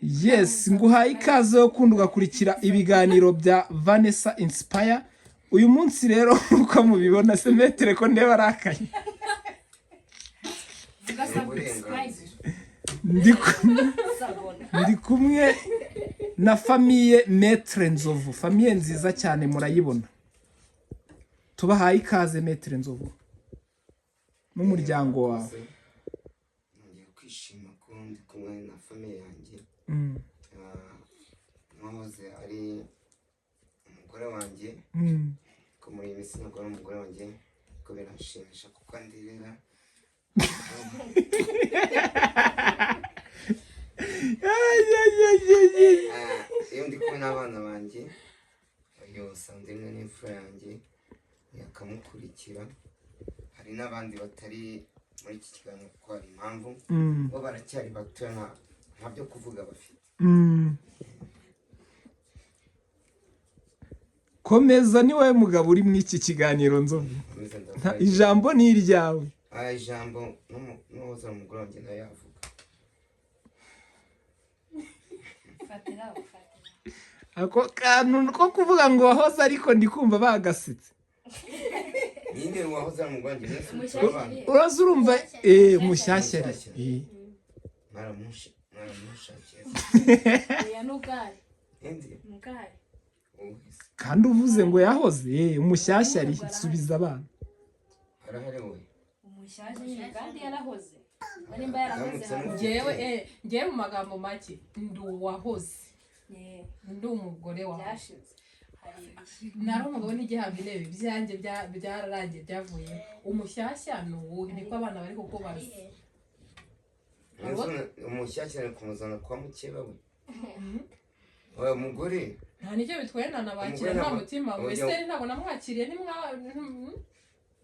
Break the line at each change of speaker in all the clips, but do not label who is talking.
Yes, nguhaye ikaze yo kundi ugakurikira ibiganiro bya Vanessa Inspire. Uyu munsi rero, uko mubibona se, maître, ko ndeba arakaye?
Uburenganzira.
Ndi kumwe na famille Maître Nzovu, famille nziza cyane, murayibona. Tubahaye ikaze, Maître Nzovu n'umuryango wawe.
Nongeye kwishima ko ndi kumwe na famille yanjye. Mwahoze ari umugore wanjye, ko muri iyi minsi ntabwo ari umugore wanjye, ko biranshimisha kuko andirira.
Ay, ay, ay, ay, ay.
Iyo ndi kumwe n'abana banjye, uyu Sandrine n'imfura yanjye yakamukurikira, hari n'abandi batari muri iki kiganiro kuko hari impamvu, bo baracyari bato, nta byo kuvuga bafite.
Komeza, ni wowe mugabo uri muri iki kiganiro, Nzovu.
Nkomeze ndavuga.
Ijambo ni iryawe.
Aya ijambo n'uwoza umugore wanjye nawe yavuga.
Ako kantu ko kuvuga ngo wahoze, ariko ndi kumva bagasetse.
Ninde wahoze ari umugore wanjye? Mwese muturabana.
Uraza urumva mushyashya ari.
Mwaramushakiye?
Oya, n'ubwari.
Indi
Ubwari.
Wowe se?
Kandi uvuze ngo yahoze, umushyashya ari, subiza abana.
Arahari we.
Umushyashya nyine kandi yarahoze, nimba yarahoze.
Ndamutse
Hari
Ngewe mu magambo make ndi uwahoze, ndi umugore wawe.
Byashize, hari ibihe.
Nari umugabo n'igihabwa intebe ibyanjye byararangiye, byavuye. Umushyashya ni uwuhe? Niko abana bari kukubaza.
Umushyashya ari kumuzana kwa mukeba we, oya mugore.
Nta nicyo bitwaye, nanabakira.
Umugore
Nta
ntabwo-
mutima.
Oya.
Weseri ntabwo namwakiriye, nimwa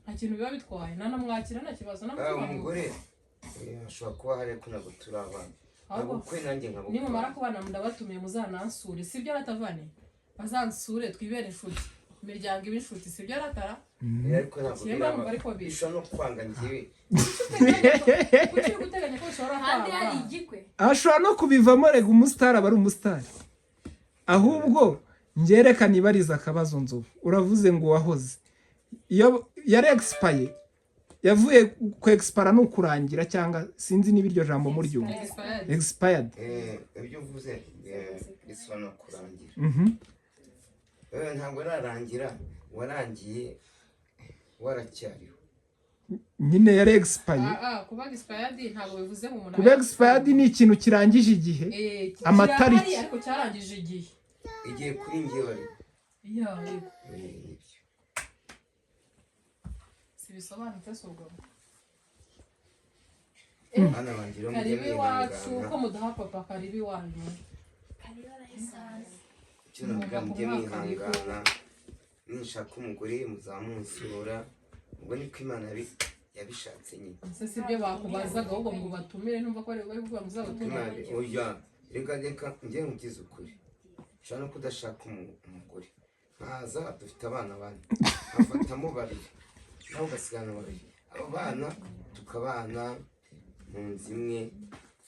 nta kintu biba bitwaye, nanamwakira nta kibazo n'umutima mubi.
Umugore ashobora kuba ahari ariko ntabwo turi abana.
Ahubwo
Ntabwo kwe nanjye nkabukora.
Nimumara kubana ndabatumiye, muzanansure, sibyo ratavane? Bazansure, twibere inshuti, imiryango iba inshuti, sibyo ratara?
Ariko ntabwo
Simba
biraba.
numva ariko biri.
Bishobora no kwanga njyewe.
Kuki uri guteganya ko bishobora
Kandi hari
kwanga?
igikwe.
Ashobora no kubivamo rega, umusitari aba ari umusitari. Ahubwo ngerekana ibariza akabazo, Nzovu. Uravuze ngo wahoze, iyo yari expire, yavuye ku expire, ni ukurangira, cyangwa sinzi niba iryo jambo muryumva.
Expired.
Expired.
Ibyo uvuze bisobanura kurangira. Ntabwo ararangira, warangiye waracyariho.
Nyine yari expire.
Kuba expired ntabwo bivuze ngo umuntu
Kuba expired ni ikintu kirangije igihe, amatariki.
Kirahari ariko cyarangije igihe.
Igihe kuri njyewe ariko.
Ya, yego.
Nibyo.
Si bisobanutse si ubwo?
Bana banjye rero mujye
Karibu iwacu
mwihangana.
Ko muduha papa, karibu iwanyu.
Icyo navuga, mujye
Ngomba kumuha.
mwihangana, ninshaka umugore muzamunsura, ubwo niko Imana yabishatse nyine.
Ese si byo bakubazaga? Ahubwo ngo batumire, numva ko bari kuvuga ngo uzabatumire.
Oya, reka reka, njye nkubwize ukuri, nshobora no kudashaka umugore, nkaza dufite abana bane, nkafatamo babiri nawe ugasigarana babiri, abo bana tukabana mu nzu imwe,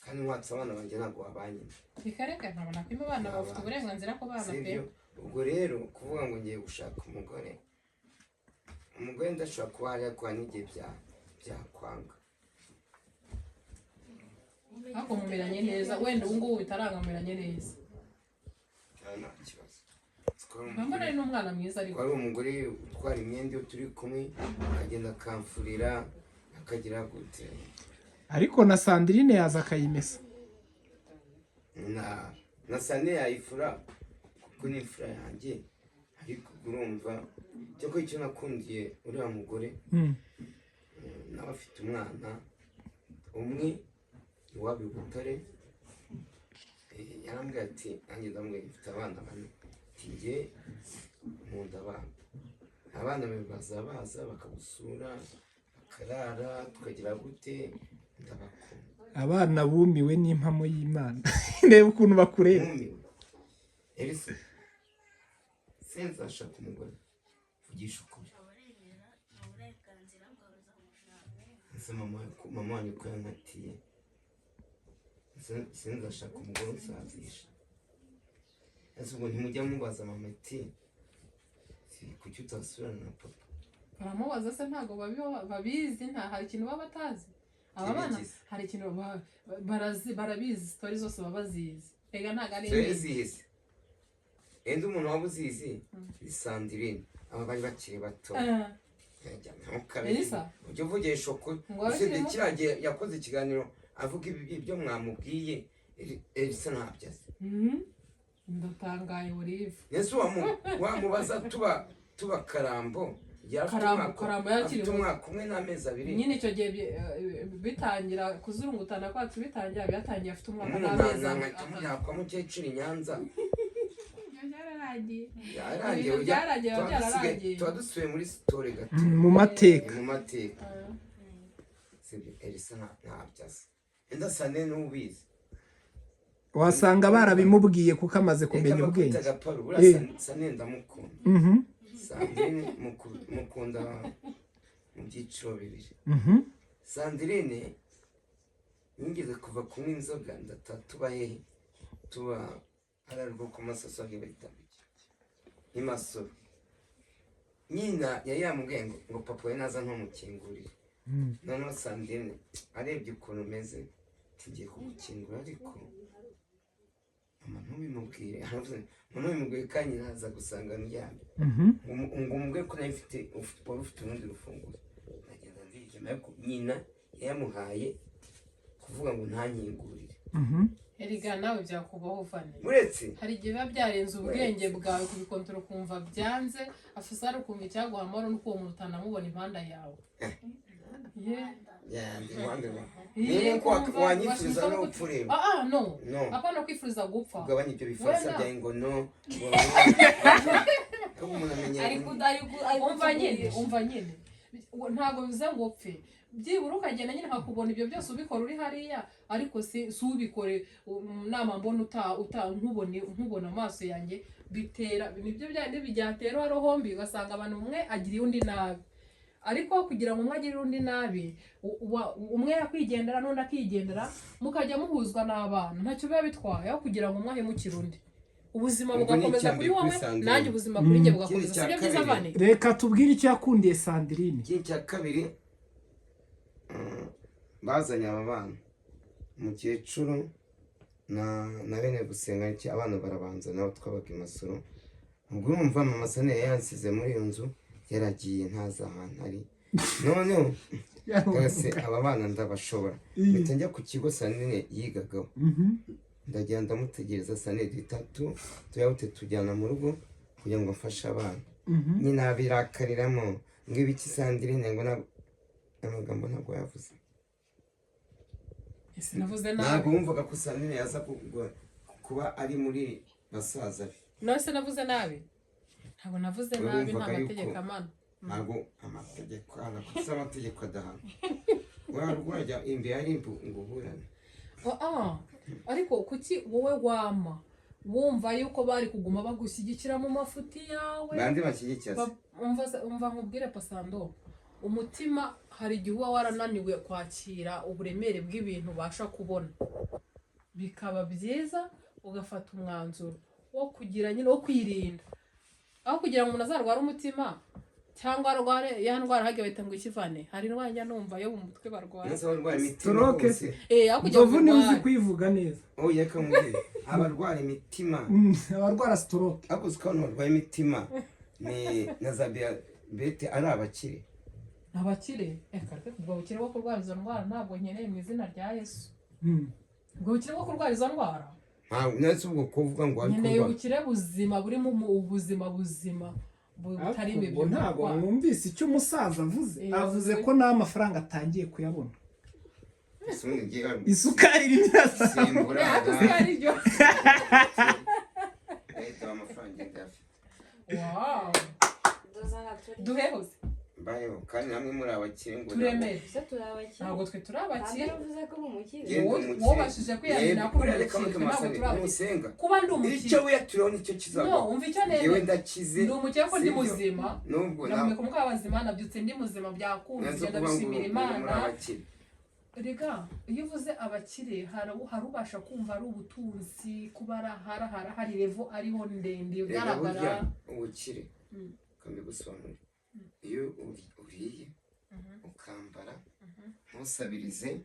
kandi nkwatse abana banjye ntabwo wabanye.
Reka reka, ntabwo nakwima abana, bafite uburenganzira ku bana pe.
Sibyo? Ubwo rero kuvuga ngo ngiye gushaka umugore, umugore ndashobora kuba hari ariko hari n'igihe byakwanga.
Ariko mumeranye neza, wenda ubu ngubu bitaranga, mumeranye neza.
Nta kibazo. Ko ari
Mba mbona ari n'umwana mwiza ariko.
Ko ari umugore utwara imyenda iyo turi kumwe, akagenda akamfurira, akagira gute.
Ariko na Sandrine yaza akayimesa.
Na sane yayifura kuko ni imfura yanjye, ariko urumva cyakora icyo nakundiye uriya mugore, nawe afite umwana umwe iwabo i Butare. Yarambwiye ati, nanjye ndamubwira, mfite abana bane, ati njye nkunda abana, abana bawe baza baza bakagusura, bakarara, tukagira gute, ndabakunda.
Abana bumiwe n'impamo y'Imana, reba ukuntu bakureba.
Nkumiwe Elisa, sinzashaka umugore, vugisha ukuri. Ese mama wanyu ko yankatiye? Sinzashaka umugore unsazisha. Ese ubwo ntimujya mubaza mama ati kuki utasubirana na papa?
Baramubaza se? Ntabwo babizi? Nta hari ikintu baba batazi aba bana?
Ntibigize.
Hari ikintu barabizi, story zose baba bazizi. Ega ntabwo ari
Story
imwe.
zizi enda umuntu waba uzizi ni Sandrine, aba bari bakiri bato. Ntukabe
Elisa?
ujye uvugisha ukuri.
Ngo abakiri
Usibye
muto?
kiriya gihe yakoze ikiganiro avuga ibyo mwamubwiye, Elisa ntabyo azi.
Ndatangaye, Olive.
Ese wamubaza tuba Karambo yari afite
Karambo, Karambo yari akiri
afite
muto.
umwaka umwe n'amezi 2.
Nyine icyo gihe bitangira kuzurungutana kwacu, bitangira byatangiye afite umwaka
Umuntu
n'amezi
nkahita
3.
mujyana kwa mukecuru i Nyanza.
Ibyo byararangiye.
Yarangiye.
Ibintu byaragiye, biba byararangiye.
Tuba dusubiye muri story gato.
Mu mateka.
Mu mateka. Sibyo, Elisa ntabyo azi, enda sane n'ubizi.
Wasanga barabimubwiye kuko amaze kumenya
Reka
ubwenge.
bakwita Gaparu buriya. Sane ndamukunda. Sandrine mukunda mu byiciro bibiri. Sandrine nigeze kuva kunywa inzoga, ndataha, tuba hehe, tuba hararwo ku Masaso, aho bahita i Masoro. Nyina yari yamubwiye ngo papa we naza ntumukingurire. Noneho Sandrine arebye ukuntu umeze, tugiye kugukingura ariko mama ntubimubwire. Aravuze ngo ntubimubwire, kandi nyina aza gusanga ndyamye. Ngo umubwire ko nawe mfite wari ufite urundi rufunguzo. Ndagenda ndiryama, ariko nyina yamuhaye kuvuga ngo ntankingurire.
Erega nawe byakubaho, Vane.
Uretse
Hari igihe biba byarenze ubwenge bwawe kubikontora, ukumva byanze afisari, ukumva icyaguha amahoro nuko uwo muntu utanamubona impanda yawe.
Yanjye iruhande rwawe
Yeah,
niba ko
ukumva
wanyifuriza
washinzwe
no gupfa ureba.
Ah ah, no.
No.
Apana kwifuriza gupfa.
Ugabanya ibyo bifaransa
Wenda.
byawe ngo no ngo ariko umuntu amenya.
Ari
Umva nyine, umva nyine. Ntabwo bivuze ngo upfe, byibura ukagenda nyine nkakubona. Ibyo byose ubikora uri hariya, ariko si ubikore nama mbona uta nkubone, nkubona amaso yanjye bitera nibyo byandi byatera rohombi, ugasanga abantu umwe agiriye undi nabi. Ariko kugira ngo umwe agirire undi nabi, umwe yakwigendera n'undi akigendera, mukajya muhuzwa n'abana, ntacyo biba bitwaye, aho kugira ngo umwe ahemukire undi, ubuzima
Ubwo ni
bugakomeza
icya
kuri
mbere
wowe
kuri Sandrine.
nanjye ubuzima kuri njye bugakomeza.
Ikindi cya
Sibyo byiza,
kabiri.
Vane?
Reka tubwire icyo yakundiye Sandrine.
Ikindi cya kabiri, bazanye aba bana, umukecuru na bene gusenga iki, abana barabanza nabo twabaga i Masoro. Ubwo urumva mama Sane yari yansize muri iyo nzu, yaragiye ntazi ahantu ari. Noneho se aba bana ndabashobora, mpita njya ku kigo Sanine yigagaho. Ndagenda ndamutegereza. Sane duhita tuyahute tujyana mu rugo kugira ngo mfashe abana. Nyina birakariramo ngo ibiki Sandrine, ngo ntabwo amagambo ntabwo yavuze.
Sinavuze
Ntabwo
nabi.
wumvaga ko Sandrine yaza kuba ari muri basaza be.
None se navuze nabi? Ntabwo navuze
Wowe
nabi, nta
wumvaga yuko-
mategeko amana.
Ntabwo amategeko anakoze, amategeko adahana warwajya imbere ari ngo uburane.
Ah, ah. Ariko kuki wowe wama wumva yuko bari kuguma bagushyigikira mu mafuti yawe?
Bande bashyigikiye se?
Umva nkubwire, Pasando, umutima hari igihe uba warananiwe kwakira uburemere bw'ibintu ubasha kubona, bikaba byiza ugafata umwanzuro wo kugira nyine wo kwirinda, aho kugira ngo umuntu azarware umutima cyangwa arware ya ndwara hagiye bahita ngo ikivane. Hari indwara njya numva yo mu mutwe barwara.
Umunsi abarwara imitima
Stroke
bose.
se?
Eh, aho kugira ngo
Nzovu niwe uzi
urware.
kuyivuga neza.
Oya, reka nkubwire, abarwara imitima.
Abarwara stroke.
Ariko uzi ko abantu barwaye imitima ni na za diyabete ari abakire?
Abakire? Reka reka, ubwo bukire bwo kurwara izo ndwara ntabwo nkeneye mu izina rya Yesu. Ubwo bukire bwo kurwara izo ndwara
Ntabwo nese ubwo kuvuga ngo ari
nkeneye
kurwara.
Ubukire buzima burimo ubuzima buzima butari
Ariko
ibyo
ubwo ntabwo
kurwara.
mwumvise icyo umusaza avuze? Avuze ko n'aho amafaranga atangiye kuyabona,
Ese ubundi ngiye-
isukari irimo irazamuka.
Simbura.
Ariko si ari byo.
Leta amafaranga ngenda afite.
Wow. Duhehose.
Mbayeho kandi namwe muri abakire ngo
Turemere.
Ese turi abakire?
Ntabwo twe turi abakire.
Ntabwo yaravuze ko uri umukire.
Genda umukire.
Wobashije kwiyamira ko uri
Buriya reka
umukire,
mureke
twe ntabwo
masane,
turi abakire.
nusenga.
Kuba ndi umukire
Icyo wiyaturaho nicyo
no
kizagwa.
Umva icyo
Njyewe
nemera,
ndakize.
ndi umukire ko ndi
Sibyo?
muzima.
Nubwo nawe
Ndahumeka umwuka w'abazima, nabyutse ndi muzima, byakunze.
nanze
Ngenda
kuvuga ngo
bishimira
muri
Imana.
abakire.
Rega iyo uvuze abakire, hari ubasha kumva ari ubutunzi, kuba ari hari level ariho ndende
Rega burya
igaragara.
ubukire, kambigusobanurira, iyo uriye, ukambara, ntusabirize,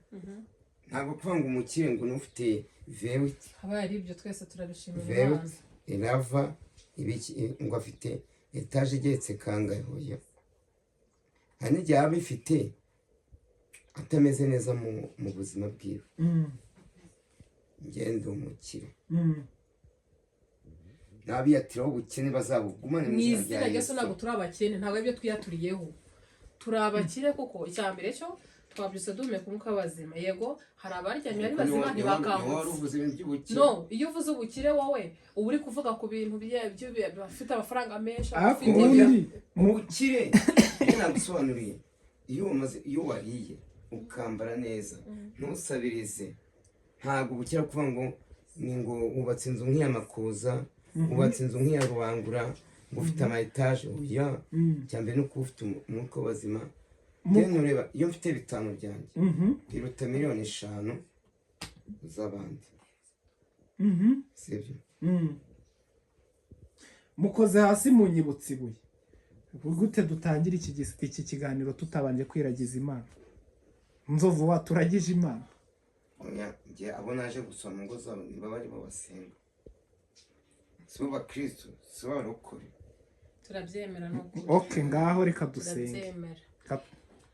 ntabwo kuvuga ngo umukire ngo n'ufite V8.
Haba hari ibyo twese turabishimira
V8,
Imana.
irava ibiki, ngo afite etaje igeretse kangahe. Hoya, hari n'igihe aba abifite atameze neza mu buzima bwiwe. Ngende umukire, n'abiyatiraho ubukene bazabugumane
Mu
mu izina
izina
rya
rya Yesu.
Yesu.
Ntabwo turi abakene, ntabwo aribyo twiyaturiyeho, turi abakire kuko icya mbere cyo twabyutse duhumeka umwuka w'abazima. Yego, hari abaryamye ari bazima
Wari
ntibakangutse.
uvuze ibintu by'ubukire.
No, iyo uvuze ubukire, wowe uba uri kuvuga ku bintu bafite amafaranga menshi,
Ariko
abafite
ubundi
Ubukire iyo nagusobanuriye, iyo wamaze, iyo wariye, ukambara neza, ntusabirize, ntabwo ubukire kuvuga ngo ni ngo wubatse inzu nk'iya Makuza, wubatse inzu nk'iya Rubangura, ngo ufite ama etaje. Oya, icya mbere ni ukuba ufite umwuka w'abazima. Njyewe nureba, iyo mfite 5 byanjye biruta miliyoni 5 z'abandi, sibyo?
Mukoze hasi munyibutsa ibuye. Gute dutangira iki kiganiro tutabanje kwiragiza Imana? Nzovu, waturagije Imana?
Oya, njye abo naje gusoma mu ngo zabo niba barimo basenga, si bo bakristo, si bo barokore.
Turabyemera n'ukuri.
OK, ngaho reka dusenge.
Turabyemera.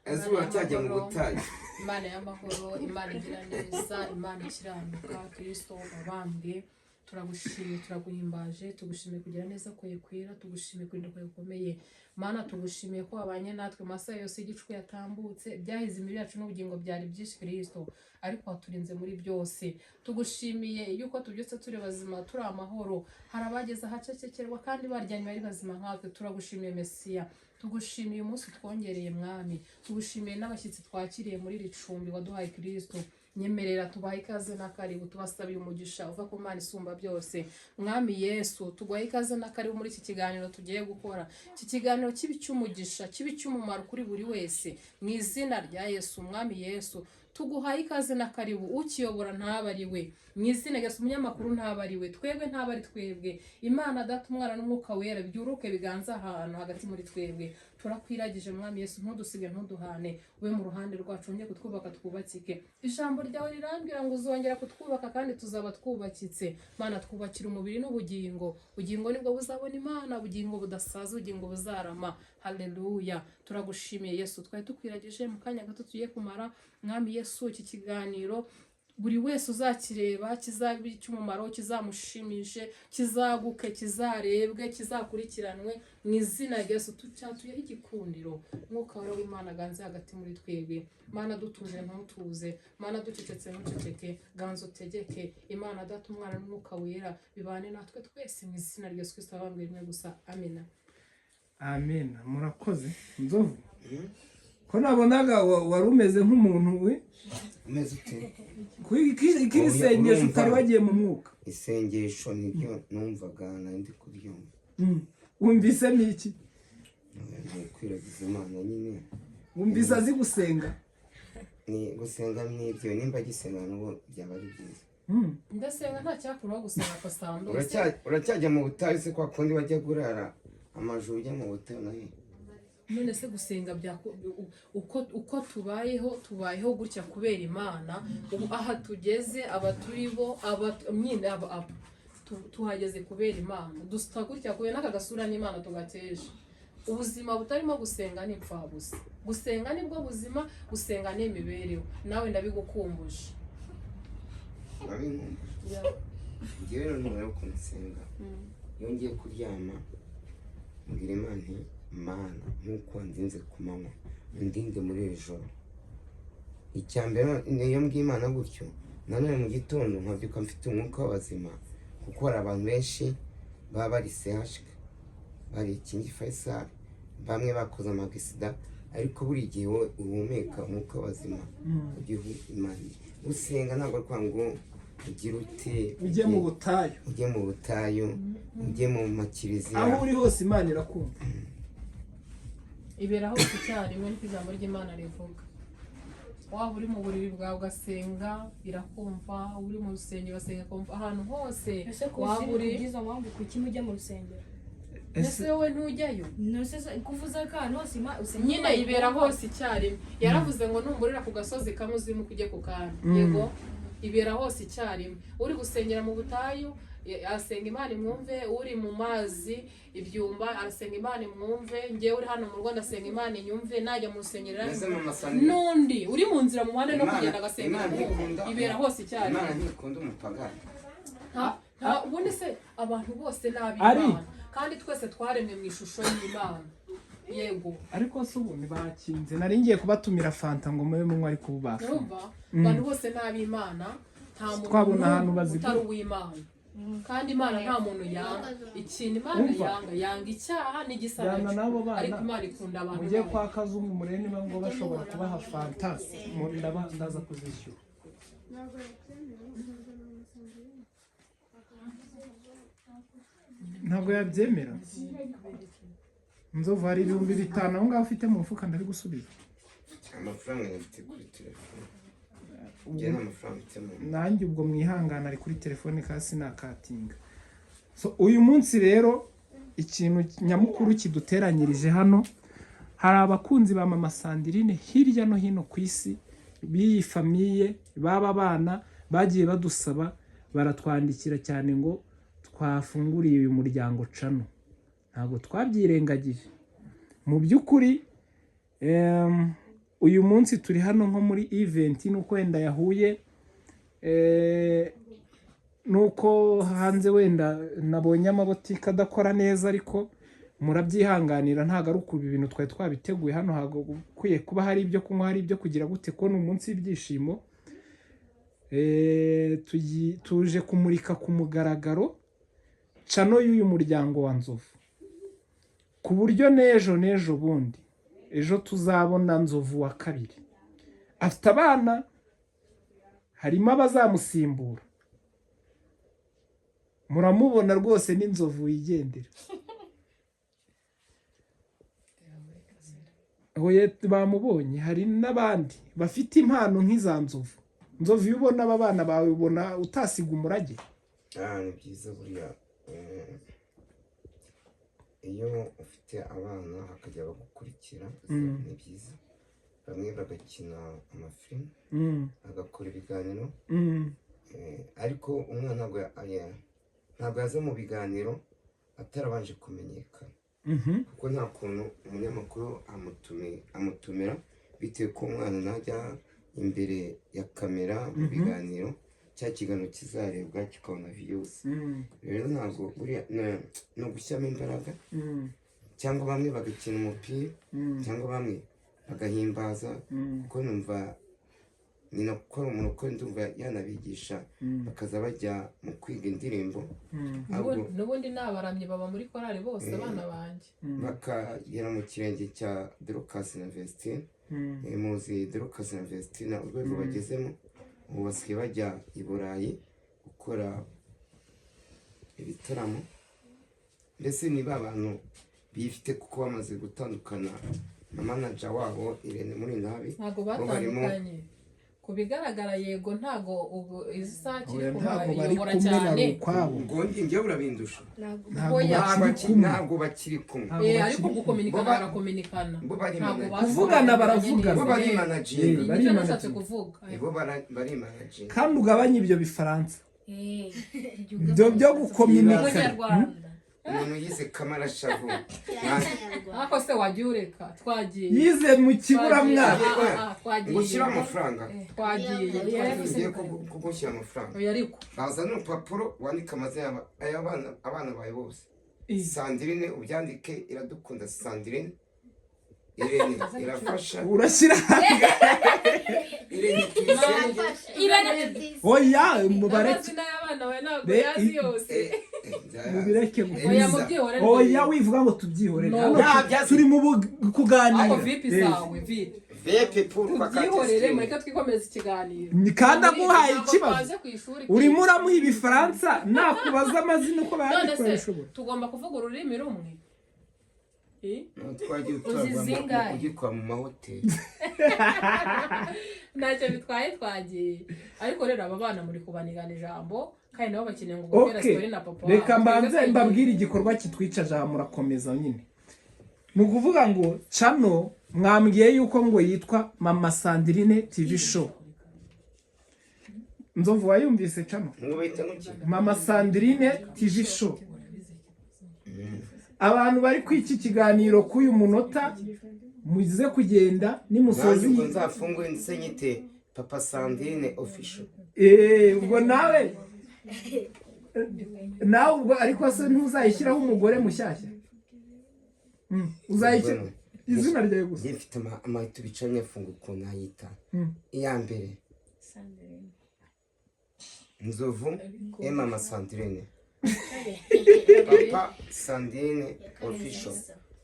Ese uracyajya mu butayu?
Imana y'amahoro, Imana igira neza, Imana ikiranuka, Kirisito wabambwe, turagushimiye, turaguhimbaje, tugushimiye kugira neza kwawe kwera, tugushimiye kurinda kwawe gukomeye. Mana, tugushimiye ko wabanye natwe mu masaha yose y'igicuku yatambutse. Byahize imibiri yacu n'ubugingo byari byinshi, Kirisito, ariko waturinze muri byose. Tugushimiye yuko tubyutse turi bazima, turi amahoro. Hari abageze ahacecekerwa kandi baryamye ari bazima nkatwe. Turagushimiye Mesiya, tugushimiye umunsi twongereye, Mwami. Tugushimiye n'abashyitsi twakiriye muri iri cumbi waduhaye, Kirisito. Nyemerera tubahe ikaze n'akaribu, tubasabiye umugisha uva ku Mana isumba byose. Mwami Yesu, tuguhaye ikaze n'akaribu muri iki kiganiro tugiye gukora. Iki kiganiro kibe icy'umugisha, kibe icy'umumaro kuri buri wese, mu izina rya Yesu. Mwami Yesu, tuguhaye ikaze n'akaribu. Ukiyobora ntaba ari we, mu izina rya Yesu. Umunyamakuru ntaba ari we, twebwe ntaba ari twebwe. Imana Data, Umwana n'Umwuka Wera byuruke biganze ahantu hagati muri twebwe. Turakwiragije, Mwami Yesu, ntudusige, ntuduhane, ube mu ruhande rwacu, wongere kutwubaka twubakike. Ijambo ryawe rirambwira ngo uzongera kutwubaka kandi tuzaba twubakitse. Mana, twubakira umubiri n'ubugingo. Ubugingo nibwo buzabona Imana, ubugingo budasaza, ubugingo buzarama. Haleluya, turagushimiye Yesu. Twari tukwiragije mu kanya gato tugiye kumara. Mwami Yesu, iki kiganiro buri wese uzakireba kizabe icy'umumaro, kizamushimishe, kizaguke, kizarebwe, kizakurikiranwe mu izina rya Yesu. Tucyatuyeho igikundiro. Mwuka wera w'Imana aganze hagati muri twebwe. Mana, dutuje ntutuze, Mana, ducecetse ntuceceke, ganza utegeke. Imana Data, Umwana n'Umwuka Wera bibane natwe twese mu izina rya Yesu Kristo wabambwe rimwe gusa. Amina.
Amen, murakoze. Nzovu, ko nabonaga wari umeze nk'umuntu we
Umeze ute?
Kiri sengesho
Urumva.
utari wagiye mu mwuka.
Isengesho niryo numvaga, nari ndi kuryumva.
Wumvise n'iki?
Ni kwiragiza Imana nyine.
Wumvise azi gusenga?
Ni gusenga n'ibyo, nimba agisenga n'ubu byaba ari byiza.
Ndasenga, nta cyakuraho gusenga pasitando.
Uracyajya mu butayu se, kwa kundi wajya kurara amajoro ujya mu butayu nawe?
None se gusenga uko tubayeho, tubayeho gutya kubera Imana. Ubu aha tugeze, aba turi bo, aba nyine aba tuhageze kubera Imana. Dusa gutya kubera n'aka gasura n'Imana tugateje. Ubuzima butarimo gusenga ni impfabusa. Gusenga nibwo buzima, gusenga ni imibereho. Nawe ndabigukumbuje.
Urabinkumbuye. Njyewe rero ntumara ukuntu nsenga. Iyo ngiye kuryama, mbwira Imana nti: "Mana, nk'uko wandinze ku manywa, undinde muri iri joro." Icya mbere niyo mbwiye Imana gutyo, nanone mu gitondo nkabyuka mfite umwuka w'abazima, kuko hari abantu benshi baba bari CHK, bari King Faisal, bamwe bakoze amagisida, ariko buri gihe wowe uhumeka umwuka w'abazima, ujye Imana usenga. Ntabwo ari ukuvuga ngo ugire ute,
Ujye mu butayu.
Ujye mu butayu, ujye mu makiriziya.
Aho uri hose Imana irakumva.
Ibera hose icyarimwe, niko ijambo ry'Imana rivuga. Waba uri mu buriri bwawe ugasenga irakumva, uri mu rusengero ugasenga ikumva, ahantu hose
Ese ku
waba uri.
Kubw'izo mpamvu kuki mujya mu rusengero?
Ese wowe ntujyayo?
None se kuvuza ko ahantu hose usenga
Nyine
Imana
ibera
ikumva?
hose icyarimwe. Yaravuze ngo numburira ku gasozi kamwe uzimuke ujye ku kandi. Yego, ibera hose icyarimwe. Uri gusengera mu butayu asenga Imana imwumve, uri mu mazi ibyumba arasenga Imana imwumve, ngewe uri hano mu rugo ndasenga Imana inyumve, najya mu rusengero
Mbese
iranyumva.
Mama Sandrine,
N'undi uri mu nzira mu muhanda no kugenda agasenga
Imana
imwumve. Ibera hose icyarimwe.
Imana ntikunda umupagani.
Ubundi se abantu bose ni
Ari.
ab'Imana, kandi twese twaremwe mu ishusho y'Imana, yego.
Ariko se ubu ntibakinze? Nari ngiye kubatumira fanta ngo mube munywa, ariko ubu bafunze.
Urumva, abantu bose ni ab'Imana, nta muntu
Twabona ahantu
n'umwe
bazigura.
utari uw'Imana, kandi Imana nta muntu yanga. Ikintu Imana
Umva.
yanga, yanga icyaha n'igisa
Jyana
nacyo,
n'abo bana.
ariko Imana ikunda abantu
Mujye
bayo.
kwa Kazungu murebe niba ngo bashobora kubaha fanta. Ndaza kuzishyura. Ntabwo yabyemera. Nzovu, hari 5000 aho ngaho ufite mu mufuka? Ndabigusubiza.
Amafaranga nyafite kuri telefone, njye nta mafaranga mfite mu
Nanjye ubwo mwihangana, ari kuri telefone kasi nakatinga. So uyu munsi rero ikintu nyamukuru kiduteranyirije hano, hari abakunzi ba Mama Sandrine hirya no hino ku isi b'iyi famille b'aba bana bagiye badusaba, baratwandikira cyane ngo twafunguriye uyu muryango channel. Ntabwo twabyirengagije mu by'ukuri. Uyu munsi turi hano nko muri event, nuko wenda yahuye nuko hanze wenda nabonye amabotike adakora neza, ariko murabyihanganira. Ntabwo ari uku ibintu twari twabiteguye. Hano hagakwiye kuba hari ibyo kunywa, hari ibyo kugira gute, ko ni umunsi w'ibyishimo. Tuje kumurika ku mugaragaro channel y'uyu muryango wa Nzovu, ku buryo n'ejo n'ejo bundi ejo tuzabona Nzovu wa kabiri afite abana, harimo abazamusimbura. Muramubona rwose n'inzovu yigendera. Oya, bamubonye. Hari n'abandi bafite impano nk'iza Nzovu. Nzovu, iyo ubona aba bana bawe ubona utasiga umurage?
Ah, ni byiza buriya. Iyo ufite abana hakajya bagukurikira ni byiza. Bamwe bagakina amafilimi, bagakora ibiganiro. Ariko umwana ntabwo yaza mu biganiro atarabanje kumenyekana, kuko nta kuntu umunyamakuru amutumira bitewe ko umwana najya imbere ya kamera mu biganiro, cya kiganiro kizarebwa kikabona views. Rero ntabwo buriya ni ugushyiramo imbaraga, cyangwa bamwe bagakina umupira, cyangwa bamwe bagahimbaza, kuko numva nyina gukora umuntu, kuko ndumva yanabigisha bakaza bajya mu kwiga indirimbo. Ahubwo
N'ubundi ni abaramyi, baba muri korali bose abana banjye.
Bakagera mu kirenge cya Dorcas na Vestine. Muzi Dorcas na Vestine urwego bagezemo ubu, basigaye bajya i Burayi gukora ibitaramo. Mbese ni ba bantu bifite, kuko bamaze gutandukana na manager wabo Irene Murindahabi.
Ntabwo
Bo barimo
batandukanye ku bigaragara, yego. Ntabwo ubu izi saha kiri
Oya, ntabwo bari
kubayobora
kumwe,
cyane.
bari ukwabo.
Ngo njyewe urabindusha.
Ntabwo.
Ntabwo
Oya.
Ntabwo
bakiri kumwe.
Ntabwo bakiri kumwe.
Ntabwo
Ariko
bakiri
gukominikana barakominikana.
Bo bari
Ntabwo
manager.
Kuvugana baravugana.
Bo bari managinga.
Bari
Nicyo nashatse
manager.
kuvuga.
Bo bari managinga.
Kandi ugabanye ibyo bifaransa,
Ibyo
ibyo byo gukominika.
Umunyarwanda.
Umuntu yize kamarashavu.
Ariko se wajya ureka twagiye?
Yize mu kiburamwaka.
Ah, ah, twagiye.
Ngo ushyire amafaranga.
Twagiye.
Ngiye kugushyira amafaranga.
Oya, ariko
Bazana urupapuro wandike amazina y'abana, abana bawe bose. Sandrine ubyandike, Iradukunda Sandrine, Irene Irafasha,
Urashyira
Irene Tuyisenge.
Oya, mubareke.
Amazina y'abana bawe ntabwo yazi yose.
Mubireke.
Oya,
Gukomeza.
mubyihorere.
Oya, wivuga ngo tubyihorere.
No.
Hano
Nta
turi mu kuganira.
Ariko vipi zawe, vipi?
Vepe pour
Tubyihorere, mureke twikomereze ikiganiro.
Ni kandi aguhaye
Ntabwo
ikibazo.
twaje ku ishuri.
Urimo uramuha ibifaransa, nakubaza amazina uko
None
bayandika
se
urabishobora?
tugomba kuvuga ururimi rumwe? Eh?
Twagiye
Uzi zingahe?
ugikora mu mahoteli.
Ntacyo bitwaye, twagiye. Ariko rero aba bana muri kubanigana ijambo, kandi nabo bakeneye ngo gutera
Okay.
story na papa
Reka
wabo.
mbanze
Twebwe
mbabwire igikorwa kitwicaje aha, murakomeza nyine. Ni ukuvuga ngo channel mwambwiye yuko ngo yitwa Mama Sandrine TV Show. Nzovu, wayumvise channel?
Ngo bahita nguki?
Mama Sandrine TV Show. Abantu bari kwiki iki kiganiro k'uyu munota, muze kugenda nimusoza
Nanjye ubwo
iyi
nzafungure ndetse nyite Papa Sandrine Official.
Ubwo nawe ubwo ariko se ntuzayishyiraho umugore mushyashya? Uzayishyira izina ryawe gusa.
Njye mfite amahita bicanye afunga ukuntu ayita. Iya mbere
Sandrine.
Nzovu e Mama Sandrine, Papa Sandrine Official.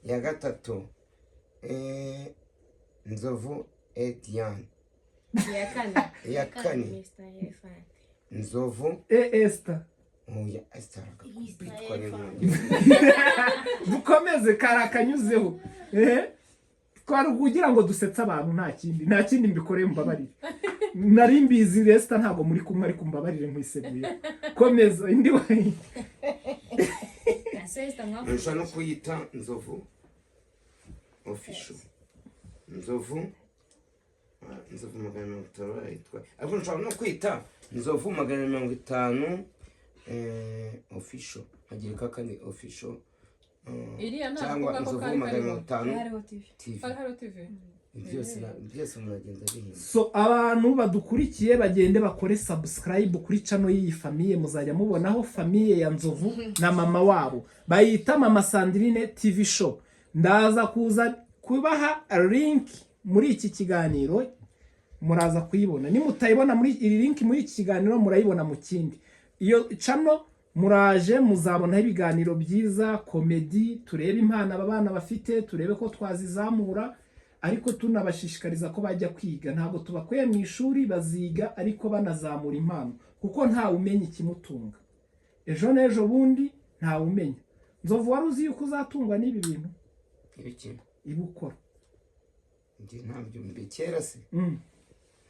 Iya gatatu Nzovu e Diane.
Iya kane.
Iya kane
Mr. Elephant.
Nzovu
E Esther.
Oya, Esther agakubitwa n'inkongi.
Dukomeze, kari akanyuzeho. Twari kugira ngo dusetse abantu, nta kindi, nta kindi mbikoreye, mbabarire. Nari mbizi Esther ntabwo muri kumwe, ariko mbabarire nkwiseguye. Komeza indi we.
Ese Esther mwavuze.
Nshobora no kuyita Nzovu Official, Nzovu Nzovu 150 barayitwa, ariko nshobora no kwita Nzovu 150 Official, nkagereka kandi Official
Iriya nta
cyangwa
kuvuga ko
Nzovu
kari
magana
kariho.
mirongo itanu
Hariho TV.
TV.
Kari hariho TV.
Byose byose umuntu agenda abihimba.
So abantu badukurikiye bagende bakore subscribe kuri channel y'iyi famille, muzajya mubonaho famille ya Nzovu na mama wabo, bayita Mama Sandrine TV Show. Ndaza kuza kubaha link muri iki kiganiro, muraza kuyibona. Nimutayibona muri iri link muri iki kiganiro, murayibona mu kindi. Iyo channel muraje muzabonaho ibiganiro byiza, comedy, turebe impano aba bana bafite, turebe ko twazizamura, ariko tunabashishikariza ko bajya kwiga. Ntabwo tubakuye mu ishuri, baziga ariko banazamura impano, kuko ntawe umenya ikimutunga ejo n'ejo bundi, ntawe umenya. Nzovu, wari uzi yuko uzatungwa n'ibi bintu?
Ibiki?
Iba ukora.
Njye ntabyo mbi kera se.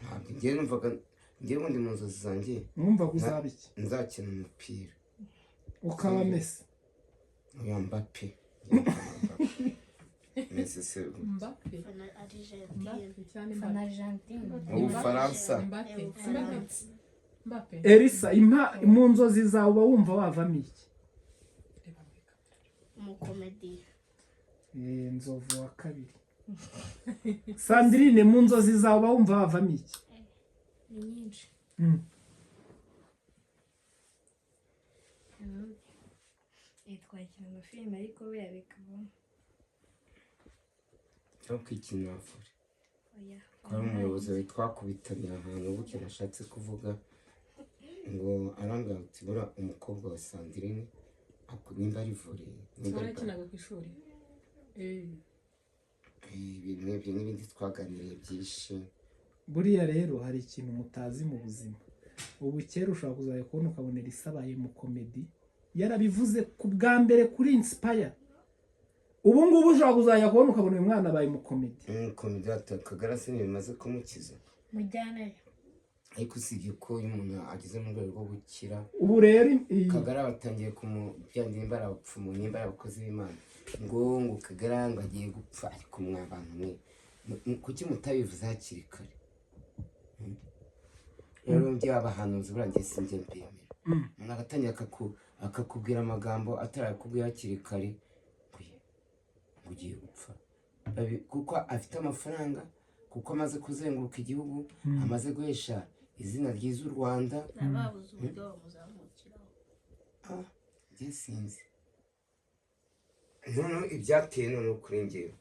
Ntabwo njye numvaga, njye ubundi mu nzozi zanjye
Mwumvaga uzaba iki?
Nzakina umupira.
Ukaba Messi?
Oya, Mbappe. Messi se?
Mbappe.
Fana Argentine.
Mbappe cyane.
Fana
Mbappe.
Argentine.
Mu Bufaransa.
Mbappe. Mbappe. Mbappe.
Elisa, impa mu nzozi zawe uba wumva wavamo iki?
Reba muri kamera.
Umukomediye.
Nzovu wa kabiri. Sandrine, mu nzozi zawe uba wumva wavamo iki?
Ni nyinshi. Twakina amafilime ariko buriya bikavamo.
Cyangwa kwikinira volley.
Oya.
Twari umuyobozi wawe twakubitaniye ahantu buke, nashatse kuvuga ngo arambwira ati buriya umukobwa wa Sandrine nimba ari volley, nimba ari
Warakinaga ku ishuri?
Ibintu nk'ibyo n'ibindi twaganiriye byinshi.
Buriya rero hari ikintu mutazi mu buzima. Ubu kera ushobora kuzajya kubona ukabona Elisa abaye mu comedy, yarabivuze ku bwa mbere kuri Inspire. Ubu ngubu ushobora kuzajya kubona ukabona uyu mwana abaye mu comedy.
Comedy Kagara se ntibimaze kumukiza?
Mujyaneyo.
Ariko usibye ko iyo umuntu ageze mu rwego rwo gukira,
Ubu rero iyi
Kagara batangiye kumubwira nimba ari abapfumu, nimba ari abakozi b'Imana, ngo Kagara ngo agiye gupfa. Ariko mwa bantu mwe, kuki mutabivuze hakiri kare? Rero njye abahanuzi buriya njye sinjye mbyemera. Umuntu agatangira akakubwira amagambo atarakubwira hakiri kare ngo ngo ugiye gupfa. Kuko afite amafaranga, kuko amaze kuzenguruka igihugu, amaze guhesha izina ryiza u Rwanda.
Babuze uburyo bamuzamukiraho.
Ah, njye sinzi noneho ibyateye noneho kuri njyewe.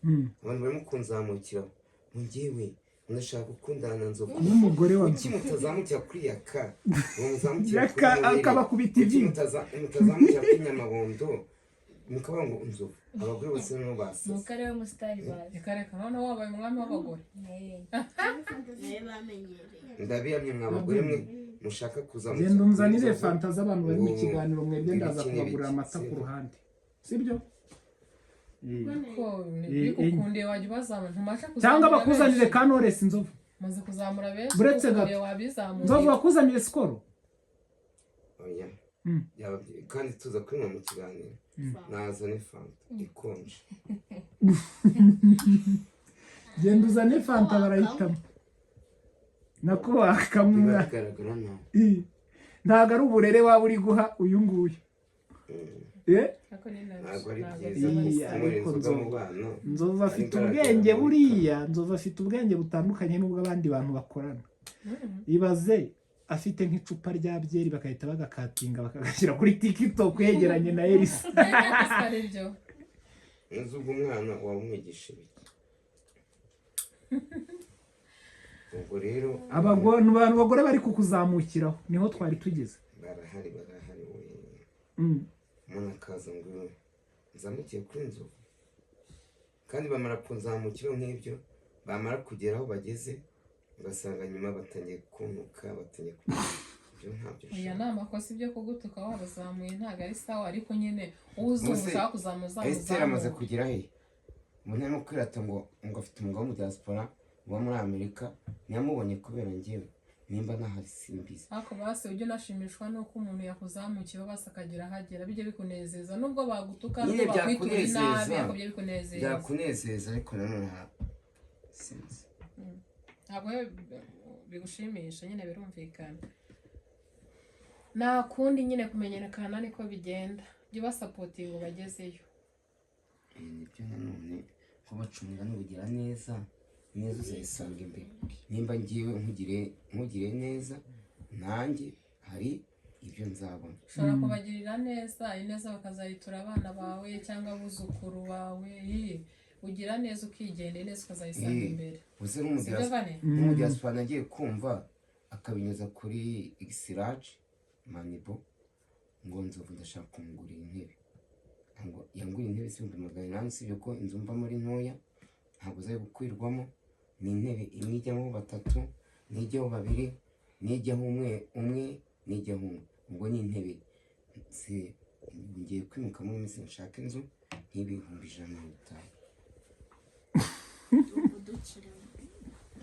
Abantu barimo kunzamukiraho ngo njyewe ndashaka gukundana na Nzovu.
N'umugore wa
Kuki mutazamukira kuri Yaka, ngo muzamukire
Yaka
kuri Noheli?
akabakubita
Kuki
ivi.
mutazamukira kuri Nyamabondo, mukavuga ngo Nzovu? Abagore bose noneho basaze.
Nuko ariwe musitari bazi.
Reka reka, noneho wabaye umwami w'abagore.
Nawe bamenyereye.
Ndabiyamye mwa bagore mwe mushaka kuzamukira
Genda
kuri
unzanire
Nzovu.
fanta z'abantu bari mu
Ngo
kiganiro, mwebwe ndaza
ibiki
kubagurira
n'ibiki,
amata ku
sibyo?
ruhande, sibyo?
Ko bikukundiye wajya ubazamura, ntumasha kuzamura
Cyangwa bakuzanire
benshi.
ka Knowless, Nzovu.
Umaze kuzamura benshi
Buretse
kuko
gato.
wabizamuriye.
Nzovu wakuzaniye Skol.
Oya. Byaba kandi tuza kunywa mu kiganiro. Nazane fanta ikonje.
Genda uzane fanta, barahitamo nako
Biba
wakamwa.
bigaragara nabi.
Ntabwo ari uburere waba uri guha uyu nguyu. Eh?
Ariko ni nabyo,
Ntabwo ari
ntabwo
byiza
Iya,
byiza.
kunywera
ariko
inzoga mu
Nzovu.
bana.
Nzovu afite
Agaragara
ubwenge
muri
buriya Nzovu afite ubwenge butandukanye n'ubw'abandi bantu bakorana. Ibaze afite nk'icupa rya byeri, bagahita bagakatinga bakagashyira kuri TikTok yegeranye na Elisa.
Ariko ari byo.
Inzoga umwana wamwigisha ibiki? Ubwo rero
Abagore bari kukuzamukiraho, niho twari tugeze.
Barahari, barahari we. Umuntu akaza ngo nzamukiye kuri Nzovu, kandi bamara kunzamukiraho nk'ibyo, bamara kugera aho bageze ugasanga nyuma batangiye kuntuka, batangiye ibyo ntabyo
Oya,
ushaka.
ni amakosa ibyo kugutuka wabazamuye, ntabwo ari sawa, ariko nyine uzi
Muse,
ushaka kuzamuza.
Esiteri amaze kugera he? Umuntu arimo kwirata ngo afite umugabo wo mu diaspora uba muri Amerika, ntiyamubonye kubera njyewe nimba nahari simbizi.
Ariko basi ujye unashimishwa n'uko umuntu yakuzamukiyeho, basi akagera ahagera, bijye bikunezeza nubwo bagutuka,
Nyine
nubwo bakwitura inabi,
byakunezeza.
ariko bijye bikunezeza.
Byakunezeza, ariko nanone sinzi.
Ntabwo bigushimisha nyine, birumvikana. Nta kundi nyine, kumenyekana niko bigenda, jya ubasupportinga ubagezeyo.
Nibyo, nanone ko baca umugani ugira neza neza uzayisanga imbere. Nimba ngiwe nkugiriye neza, nanjye hari ibyo nzabona.
Ushobora kubagirira neza, ineza bakazayitura abana bawe cyangwa abuzukuru bawe. Iyi ugira neza ukigenda, ineza ukazayisanga imbere.
Uze
Sibyo, Vane?
nk'umudiyasipora nagiye kumva akabinyuza kuri Xiraje Manibo ngo Nzovu ndashaka kumugurira intebe, ngo yanguriye intebe z'ibihumbi 800. Usibye ko inzu mbamo ari ntoya, ntabwo zari gukwirwamo. Ni intebe imwe ijyamo batatu, n'ijyaho babiri, n'ijyaho umwe umwe, n'ijyaho umwe. Ubwo ni intebe. Si ngiye kwimuka muri minsi, nshaka inzu nk'ibihumbi 150.
Udukiremo.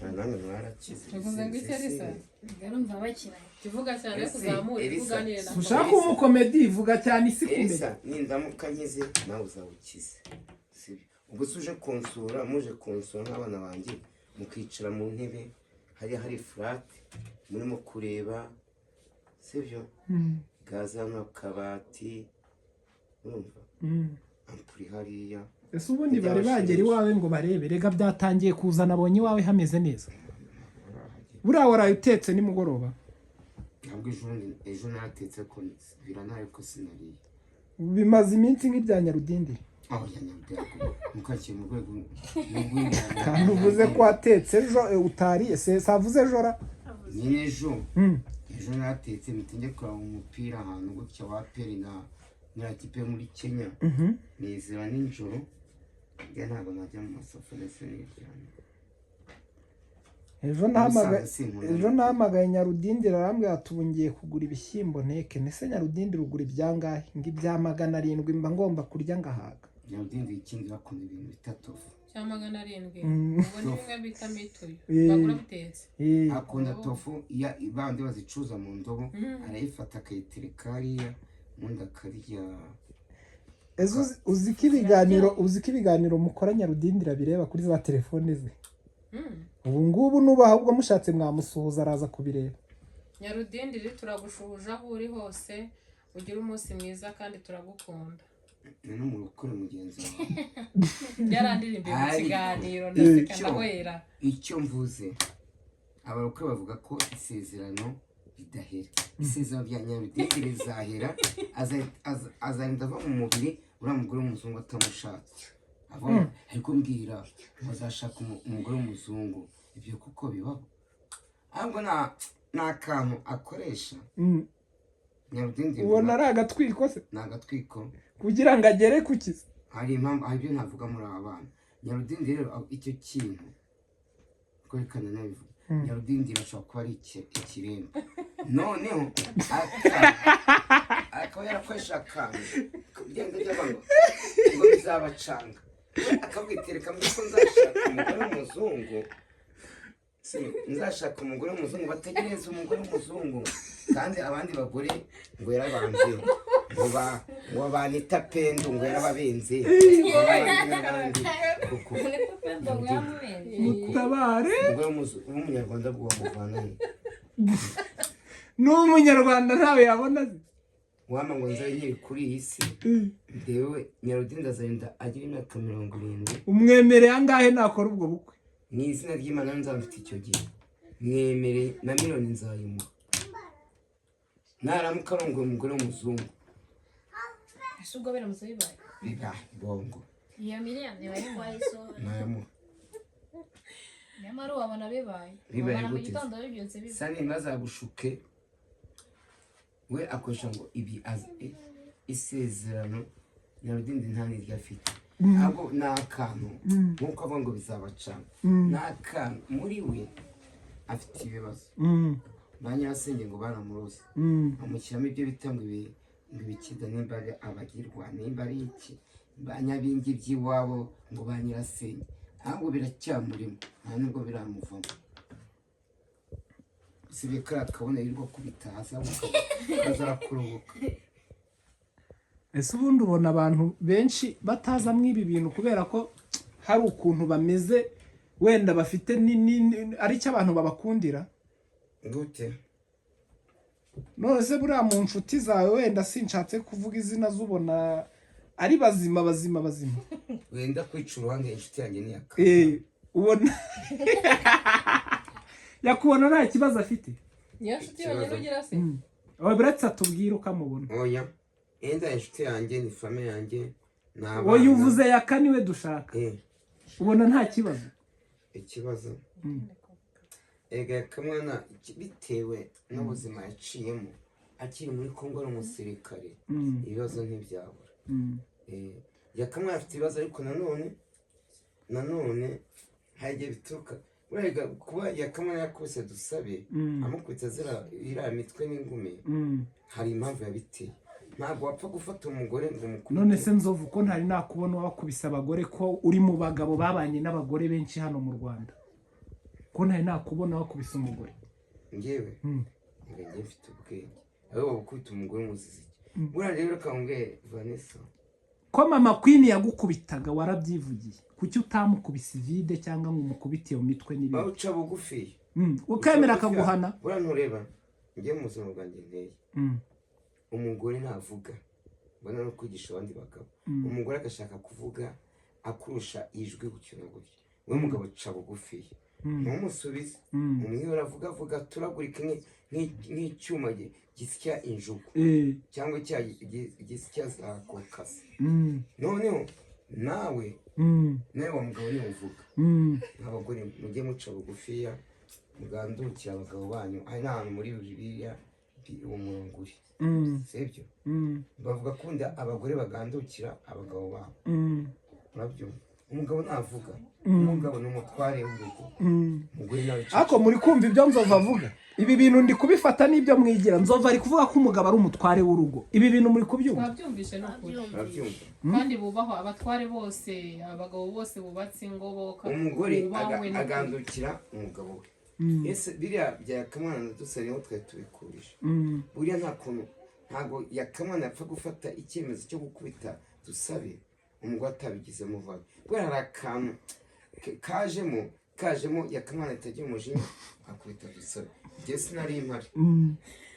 Namwe mwarakize.
Tuvuze ngo iki, Elisa?
Ngarumva bakiranye.
Kivuga cyane.
Elisa,
Kuzamura
Elisa.
uganire na
Ushaka umukomedi, vuga cyane isi kumenya.
Elisa, nindamuka nkize nawe uzaba ukize, sibyo? Ubwo se uje kunsura, muje kunsura nk'abana banjye, mukicara mu ntebe hariya hari flat murimo kureba, sibyo? Gaza hano, akabati, urumva? Ampuri hariya.
Ese ubundi bari bagera iwawe ngo barebe? Rega byatangiye kuza, nabonye iwawe hameze neza. Buriya waraye utetse nimugoroba?
Ntabwo, ejo ejo naratetse ko biranaye ko sinariye.
Bimaze iminsi nk'ibya Nyarudindi.
Aho ya Nyarudindi mukakiye mu rwego.
Kandi uvuze ko watetse ejo, utariye se savuze ejo ra?
Nyine ejo, ejo naratetse, mpita njya kureba umupira ahantu gutya wa APR na kipe yo muri Kenya. Nizera nijoro njye ntabwo najya mu masofa ndetse n'iryamye.
Ejo nahamagaye
Musanze sinkunda.
Ejo nahamagaye Nyarudindiri, arambwira ati ubu ngiye kugura ibishyimbo nteke. Ese Nyarudindiri ugura ibyangahe? Ngo ibya 700, mba ngomba kurya ngahaga.
Nyarudindi ikindi bakunda ibintu bita tofu.
Cya 700? Ubwo ni bimwe bita mituyu bagura bitetse.
Akunda tofu iya bandi bazicuruza mu ndobo, arayifata akayitereka hariya, ubundi akarya.
Ese uzi ko ibiganiro mukora Nyarudindiri abireba kuri za telefone ze? Ubu ngubu nuba ahubwo mushatse mwamusuhuza, araza kubireba.
Nyarudindiri, turagushuje aho uri hose, ugire umunsi mwiza kandi turagukunda.
Ni n'umurokore mugenzi wawe.
Yarandirimbiye mu
Ariko,
kiganiro, ndaseka, ndahwera.
Icyo mvuze, abarokore bavuga ko isezerano ridahera. Isezerano rya Nyarudindi rizahera, azarinda ava mu mubiri uriya mugore w'umuzungu atamushatse. Ariko mbwira ngo azashaka umugore w'umuzungu, ibyo kuko bibaho? Ahubwo ni akantu akoresha. Nyarudindi
Ubona ari agatwiko se?
Ni agatwiko.
Kugira ngo agere ku kizi.
Hari impamvu, hari ibyo ntavuga muri aba bana. Nyarudindi rero icyo kintu kwerekana nabivuga, Nyarudindi bashobora kuba ari ikiremba, noneho akaba yarakoresha akantu bigenda by'abantu ngo bizabacanga, we akabwitereka muri ko nzashaka umugore w'umuzungu. Nzashaka umugore w'umuzungu, bategereze umugore w'umuzungu, kandi abandi bagore ngo yarabanze, ngo banita Pendo, ngo yarababenze, ngo abandi n'abandi kuko
Pendo ngo yamubenze.
Mutabare.
Umugore w'umunyarwanda bwo wamuvana he?
N'umunyarwanda ntawe yabona se.
Wama ngo nzabe nkiri kuri iyi si, ndewe Nyarudindi azarinda agira imyaka 70.
Umwemereye angahe nakora ubwo bukwe?
Mu izina ry'Imana nzaba mfite icyo gihe, mwemere na miliyoni nzayimuha naramuka arongoye umugore w'umuzungu.
Ese ubwo biramutse bibaye?
Biba bongo.
Iyo miliyoni barimo.
Wayisohora.
Nayamuha.
Nyamara wabona bibaye.
Bibaye
Wabona mu
gute?
gitondo bibyutse bibaye.
Sani ntazagushuke, we akoresha ngo ibi isezerano Nyarudindi nta n'iryo afite, ahubwo ni akantu nk'uko avuga ngo bizabacana, ni akantu muri we afite ibibazo. Ba nyirasenge ngo baramuroze, bamushyiramo ibyo bita ngo ibi, ngo ibikida, nimba ari abagirwa, nimba ari iki, ba nyabingi by'iwabo, ngo ba nyirasenge, ahubwo biracyamurimo, nta nubwo biramuvamo. Usibye kariya kabona yirirwa kubita hasi, ahubwo kazakuroboka.
Ese ubundi ubona abantu benshi bataza mu ibi bintu kubera ko hari ukuntu bameze, wenda bafite ari cyo abantu babakundira?
Gute?
None se buriya mu nshuti zawe, wenda sinshatse kuvuga izina, zubona ari bazima bazima bazima?
Wenda kwica uruhande, inshuti yanjye ni iyaka.
Ubona yakubona nta kibazo afite?
Niyo nshuti yonyine ugira se?
Oya, buretse atubwire ukamubona.
Oya, yenda inshuti yanjye ni famille yanjye, ni abana.
Oya, uvuze yaka, niwe dushaka. Ubona nta kibazo?
Ikibazo ega kamwana, bitewe n'ubuzima yaciyemo akiri muri Kongo ari umusirikare, ibibazo ntibyabura. Yakamwana afite ibibazo, ariko nanone hari igihe bituruka buriya kuba Yakamwana yakubise Dusabe, amukubita azira iriya mitwe n'ingumi, hari impamvu yabiteye. Ntabwo wapfa gufata umugore ngo umukubite.
None se Nzovu, ko ntari nakubona wakubise abagore, ko uri mu bagabo babanye n'abagore benshi hano mu Rwanda, ko ntari nakubona wakubise umugore?
Ngewe? Ngo njye mfite ubwenge, aho wagukubita umugore umuziza iki? Buriya rero kambwe Vanessa.
Ko mama Queen yagukubitaga warabyivugiye, kuki utamukubise ivide cyangwa ngo umukubite iyo mitwe n'ibindi?
Aho uca bugufi.
Ukemera akaguhana.
Buriya ntureba njye mu buzima bwanjye nteye, umugore navuga, mbona no kwigisha abandi bagabo, umugore agashaka kuvuga akurusha ijwi gutyo na gutyo, we mugabo ca bugufi, ntumusubize. Umwihora avuga avuga turagurika nk'icyuma gisya injugu, cyangwa cya gisya za kokasi. Noneho nawe, nawe wa mugabo niwe uvuga. Nk'abagore mujye muca bugufiya, mugandukire abagabo banyu. Hari n'ahantu muri Bibiliya uwo murongo uri, sibyo? Bavuga ko ubundi abagore bagandukira abagabo babo. Urabyumva, umugabo navuga, umugabo ni umutware w'urugo, umugore nawe
Ariko muri kumva ibyo Nzovu avuga? Ibi bintu ndi kubifata n'ibyo mwigira. Nzovu ari kuvuga ko umugabo ari umutware w'urugo. Ibi bintu muri kubyumva?
Twabyumvishe, ni ukuri.
Urabyumva.
Kandi bubahwa abatware bose, abagabo bose bubatse ingo boka
Umugore
bubahwe n'ukuri.
agandukira umugabo we. Ese biriya bya Yakamwana na Dusa niho twari tubikurije? Buriya nta kuntu, ntabwo Yakamwana yapfa gufata icyemezo cyo gukubita Dusabe umugore atabigizemo uruhare, kubera hari akantu kajemo Yakamwana ahita umujinya akubita Dusabe. Njye sinari mpari,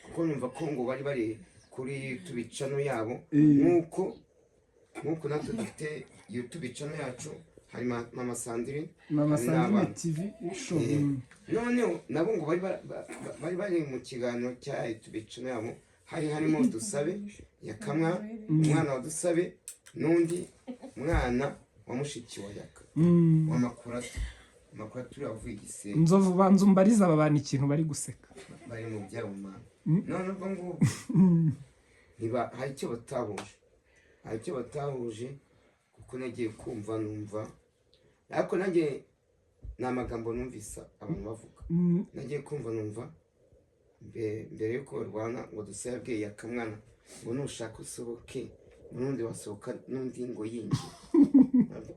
kuko numva ko ngo bari bari kuri YouTube channel yabo, nk'uko natwe dufite YouTube channel yacu, hari Mama Sandrine,
Mama
hari
Sandrine
n'abana.
TV Show.
Noneho nabo ngo bari bari mu kiganiro cya YouTube channel yabo, hari harimo Dusabe, Yakamwa, umwana wa Dusabe, n'undi mwana wa mushiki wa Yaka, wa Makurata. Makurata uriya wavuye Igisenyi.
Nzovu, banza umbarize aba bantu ikintu bari guseka.
Bari mu byabo mana. None ubwo ngubwo ntiba hari icyo batahuje, hari icyo batahuje, kuko nagiye kumva numva, ariko nanjye ni amagambo numvise abantu bavuga. Nagiye kumva numva mbere yuko barwana, ngo Dusabe yabwiye Yakamwana ngo nushaka usohoke, ngo n'undi wasohoka n'undi ngo yinjire.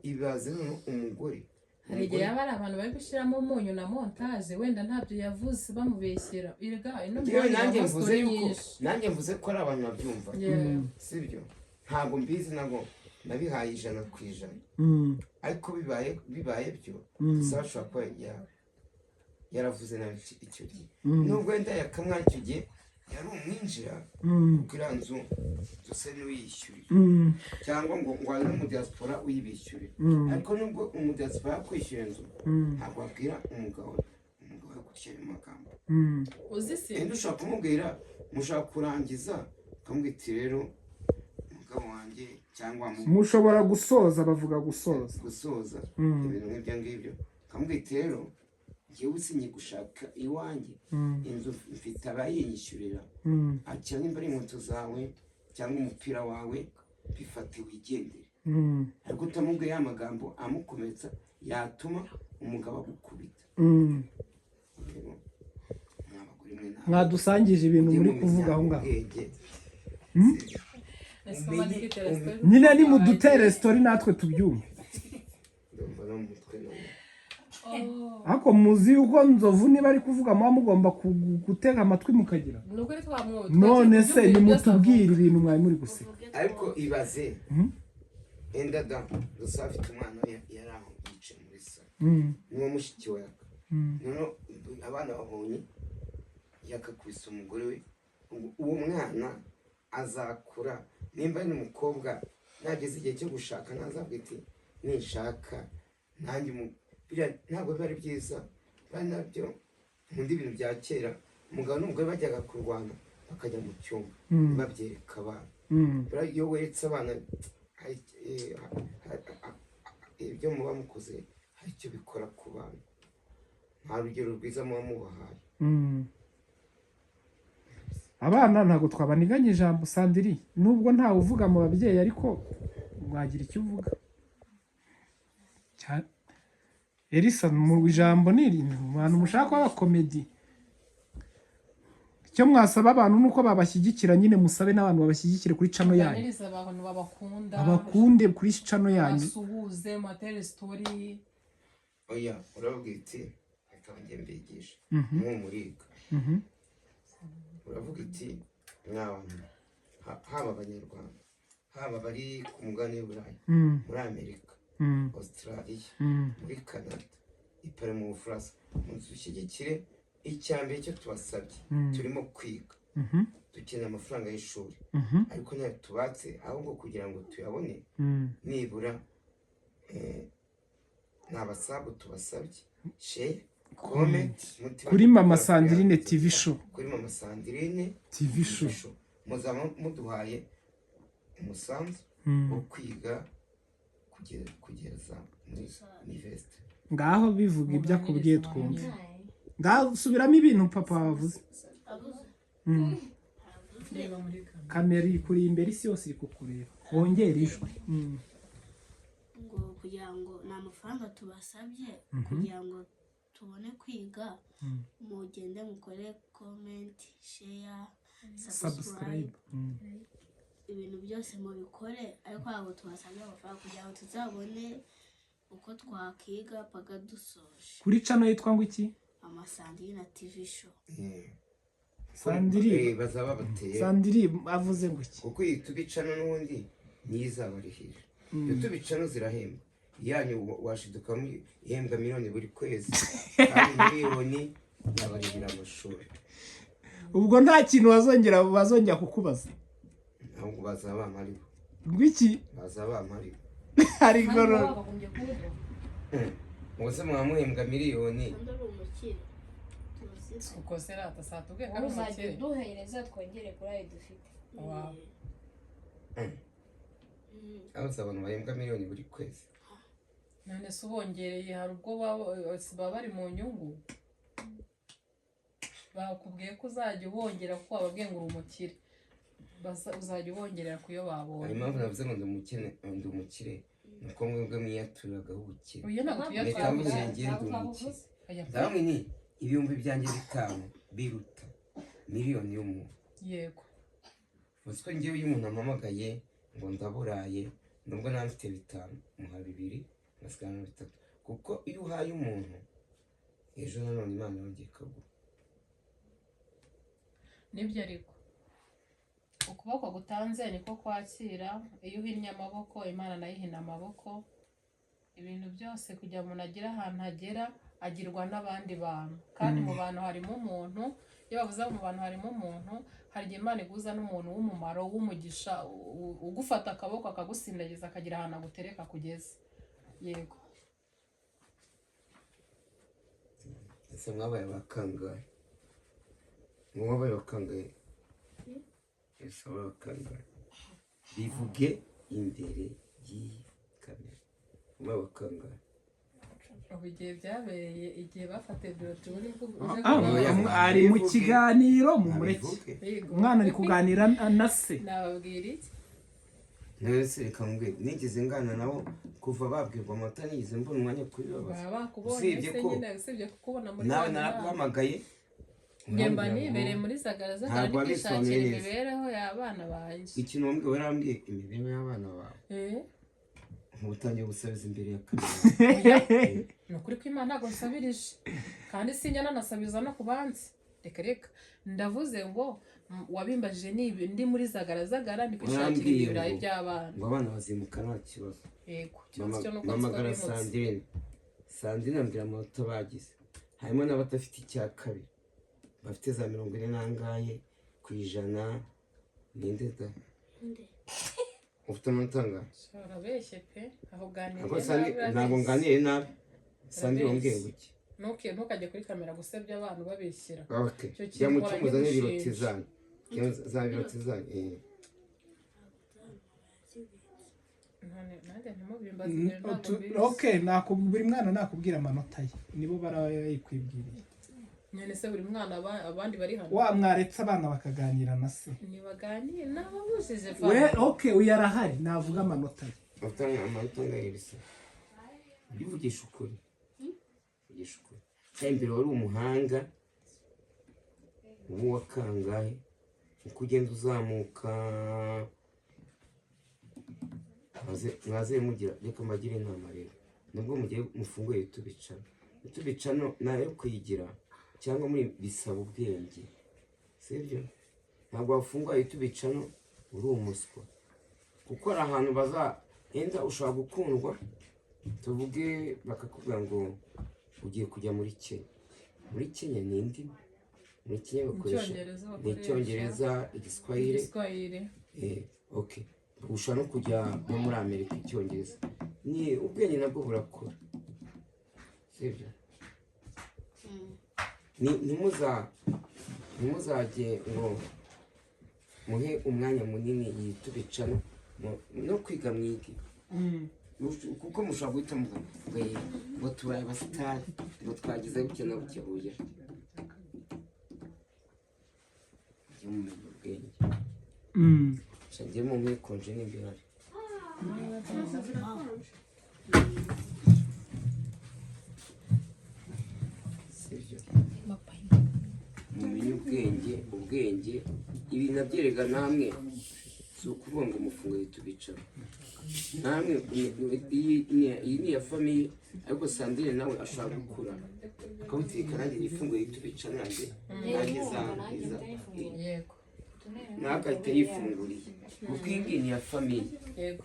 Ibaze noneho umugore
Hari igihe yaba ari abantu bari gushyiramo umunyu na montage, wenda ntabyo yavuze, bamubeshyera. Erega ino
Njyewe
mihanda
nanjye
ibamo
mvuze
story
yuko
nyinshi.
Nanjye mvuze ko ari abantu babyumva. Sibyo, ntabwo mbizi, ntabwo nabihaye 100%. Ariko bibaye byo gusa, bashobora kuba yaravuze nabi icyo gihe, nubwo wenda yakamwa icyo gihe yari umwinjira, kuko iriya nzu dusa n'uyishyurira, cyangwa ngo hari n'umudiaspora uyibishyurira. Ariko nubwo umudiaspora yakwishyura inzu, ntabwo wabwira umugabo we gutya ayo magambo.
Uzi se?
Wenda ushobora kumubwira, mushobora kurangiza ukamubwira uti: "Rero umugabo wanjye," cyangwa
Mushobora gusoza, bavuga gusoza.
Gusoza ibintu nk'ibyo ngibyo, ukamubwira uti: "Rero njyewe usinye gushaka iwanjye, inzu mfite abayinyishyurira, akira nimba ari inkweto zawe cyangwa umupira wawe, bifate wigendere." Ariko utamubwiye ya magambo amukomeretsa yatuma umugabo agukubita. Rero mwa bagore mwe, ntabwo
Mwadusangije ibintu
mujye
muri
mumenya
kuvuga aho ngaho.
ubwenge.
Ese umaze kwitera story?
Nyine nimudutere story natwe tubyumve.
Ndumva no mu mutwe no
Oh.
Ariko muzi yuko Nzovu niba ari kuvuga muba mugomba gutega amatwi mukagira.
Ni ukuri twamwumva.
None se
Twakira kubyumva byose
nimutubwire
avuga.
ibintu mwari muri guseka.
Uvuge.
Ariko ibaze, enda da gusa afite umwana we yari aho yicaye muri salo, niwo mushiki we Yaka. Noneho abana babonye yakakubise umugore we. Uwo mwana azakura, nimba ari umukobwa, nageze igihe cyo gushaka ntazabwira ati: "Ninshaka nanjye biriya ntabwo biba ari byiza." Bari nabyo nkunda, ibintu bya kera, umugabo n'umugore bajyaga kurwana bakajya mu cyumba, babyereka abana. Buriya iyo weretse abana, ibyo muba mukoze hari icyo bikora ku bana, nta rugero rwiza muba mubahaye.
Abana ntabwo twabaniganya ijambo. Sandiri, nubwo ntawe uvuga mu babyeyi, ariko wagira icyo uvuga. Elisa, mu ijambo ni iri mu bantu mushaka kuba abakomedi, icyo mwasaba abantu ni uko babashyigikira nyine, musabe n'abantu babashyigikire kuri channel yanyu.
Muganirize abantu babakunda.
Babakunde kuri channel yanyu.
Basuhuze, mubatere story.
Oya, urababwira uti: "Reka njye mbigisha." Nk'uwo muriga, uravuga uti: "Mwa bantu, haba abanyarwanda, haba abari ku mugabane w'Uburayi, muri Amerika, Australia, muri Canada, ipare mu Bufaransa, mudushyigikire. Icya mbere cyo tubasabye, turimo kwiga, dukeneye amafaranga y'ishuri, ariko ntayo tubatse, ahubwo kugira ngo tuyabone nibura, ni abasabu tubasabye share, comment."
Kuri Mama Sandrine TV Show.
Kuri Mama Sandrine
TV Show.
Show, muzaba muduhaye umusanzu wo kwiga kugeza muri university.
Ngaho bivuga ibyo akubwiye twumve. Ngaho subiramo ibintu papa wavuze.
Abuze.
Reba muri kamera.
Kamera iri kuri imbere, isi yose iri kukureba, wongere ijwi.
Ngo kugira ngo ni amafaranga tubasabye kugira ngo tubone kwiga, mugende mukore comment, share, subscribe.
Subscribe.
Ibintu byose mubikore, ariko ntabwo tubasabye amafaranga kugira ngo tuzabone uko twakiga paka dusoje.
Kuri channel yitwa ngo iki?
Amasandrine TV Show.
Sandrine.
Bazaba bateye.
Sandiri avuze ngo iki?
Kuko iyi tubicano n'ubundi niyo izabarihira. Iyo tubicano zirahemba, iyanyu washiduka ihembwa miliyoni buri kwezi, kandi miliyoni yabarihira amashuri.
Ubwo nta kintu bazongera kukubaza?
Ahubwo bazaba bamparibo.
Ngo iki?
Bazaba bamparibo.
Hari
Kandi
igorora.
baba bakagombye kuwuduha.
Ubwo se mwaba muhembwa miliyoni?
Kandi ari umukire tuzi.
Kuko se rata satubwiye ko ari
Wowe uzajya
umukire.
uduhereza twongere kuri ayo dufite.
Wow.
Aho abantu bahembwa miliyoni buri kwezi.
None se ubongereye, hari ubwo baba bari mu nyungu? Bakubwiye ko uzajya ubongera kuko wababwiye ngo uri umukire. Uzajya ubongerera ku yo babonye.
Hari impamvu navuze ngo ndi umukene, ndi umukire, ni uko mwebwe mwiyaturagaho ubukire.
Oya, ntabwo
Reka
tuyatura.
mvuze njye ndi umukire. Ndabona ni 5000 byawe biruta miliyoni y'umuntu.
Yego.
Uzi ko njyewe iyo umuntu ampamagaye ngo ndaburaye, nubwo naba mfite 5, muha 2, ngasigarana 3. Kuko iyo uhaye umuntu, ejo nanone Imana yongeye ikaguha.
Nibyo, ariko ukuboko gutanze niko kwakira. Iyo uhinnye amaboko, Imana nayo ihina amaboko. Ibintu byose kugira ngo umuntu agere ahantu agera, agirwa n'abandi bantu, kandi mu bantu harimo umuntu. Iyo bavuze ngo mu bantu harimo umuntu, hari igihe Imana iguza n'umuntu w'umumaro, w'umugisha, ugufata akaboko akagusindagiza, akagira ahantu agutereka kugeza. Yego.
Ese mwabaye abakangahe? Mwabaye abakangahe? Ese wabaye abakangahe? Bivuge imbere y'iyi kamera, mwabaye abakangahe?
Ubu igihe byabereye, igihe bafatiye bulletin, ubu nibwo uje
Ah,
kubabaza.
ari mu kiganiro, mumureke.
Abivuge.
Yego.
Umwana ari kuganira na se.
Nababwira iki?
None se reka mbwire, nigeze ngana nabo kuva babwirwa amata? Nigeze mbona umwanya wo kubibabaza?
Baba bakubonye
Usibye
se
ko
nyine, usibye kukubona muri
nawe
za nama.
naraguhamagaye,
Njye mba
urambwira ngo
nibereye muri zagara zagara,
Ntabwo
ndi
wabisobanuye
kwishakira
neza.
imibereho y'abana banjye.
Ikintu wambwiye, warambwiye imibereho y'abana bawe.
Eh,
Ntutangiye gusabiza imbere ya kamera.
Ni ukuri ko Imana ntabwo nsabirije, kandi sinjya nanasabiza no ku bandi. Reka reka, ndavuze ngo wabimbajije ni ndi muri zagara zagara, ndi kwishakira
Warambwiye
ibirayi by'abana.
Ngo abana bazimuka nta kibazo.
Yego, ikibazo cyo nuko
Mpamagara
twabimutse.
Sandrine, Sandrine ambwira amanota bagize, harimo n'abadafite icya kabiri, bafite za 40 n'angahe ku ijana. Ninde da?
Nde?
Ufite amanota angahe?
Urabeshye pe, aho uganiriye
Ntabwo
nabi,
ntabwo
urabeshye.
nganiye nabi. Sandrine, wambwiye ngo iki?
Ntukajye kuri kamera gusebya abantu babeshyira.
Okay.
Icyo
Jya mu
kintu
cyumba uzane
nkora.
biroti zanyu. Jya za biroti zanyu.
None nanjye ntimubimbaze ibyo, ntabwo mbizi.
Okay, buri mwana nakubwira amanota ye, nibo barayikwibwiriye.
None se buri mwana, abandi bari hano?
Wa mwaretse abana bakaganira na se.
Ntibaganire n'ababujije.
We, okay, uyu arahari, navuga amanota ye.
Ufite amanota angahe bisa? Ubivugisha ukuri, vugisha ukuri. Cyangwa mbere wari umuhanga, ubu wa kangahe uko ugenda uzamuka? Mwaze mugira, reka mbagire inama rero. Nubwo mugiye mufunguye YouTube channel, YouTube channel nayo kuyigira cyangwa muri bisaba ubwenge, sibyo? Ntabwo wafungura YouTube channel uri umuswa, kuko hari ahantu baza yenda ushobora gukundwa, tuvuge bakakubwira ngo ugiye kujya muri Kenya. Muri Kenya ni indimi, muri Kenya bakoresha
Icyongereza
ni
bakoresha.
Icyongereza, Igiswahili.
Igiswahili.
Okay, ushobora no kujya no muri Amerika, Icyongereza ni ubwenge nabwo burakora, sibyo? Ni ntimuzajye ngo muhe umwanya munini YouTube channel no kwiga mwige, kuko mushobora guhita muvuga ngo ngo tubaye abasitari, ngo twagize gutya na gutya. Oya, mujye mumenya ubwenge. Njye mu mwikonje nimba ihari. Sibyo? Mumenye ubwenge, ubwenge ibi nabyerega namwe. Si ukuvuga ngo mufunge YouTube channel namwe, iyi ni iya famille, ariko Sandrine nawe ashobora gukura akawutirika, nanjye nifunguye YouTube channel yanjye, nanjye za
Yego.
Nawe agahita yifunguriye, kuko iyi ngiyi ni iya famille.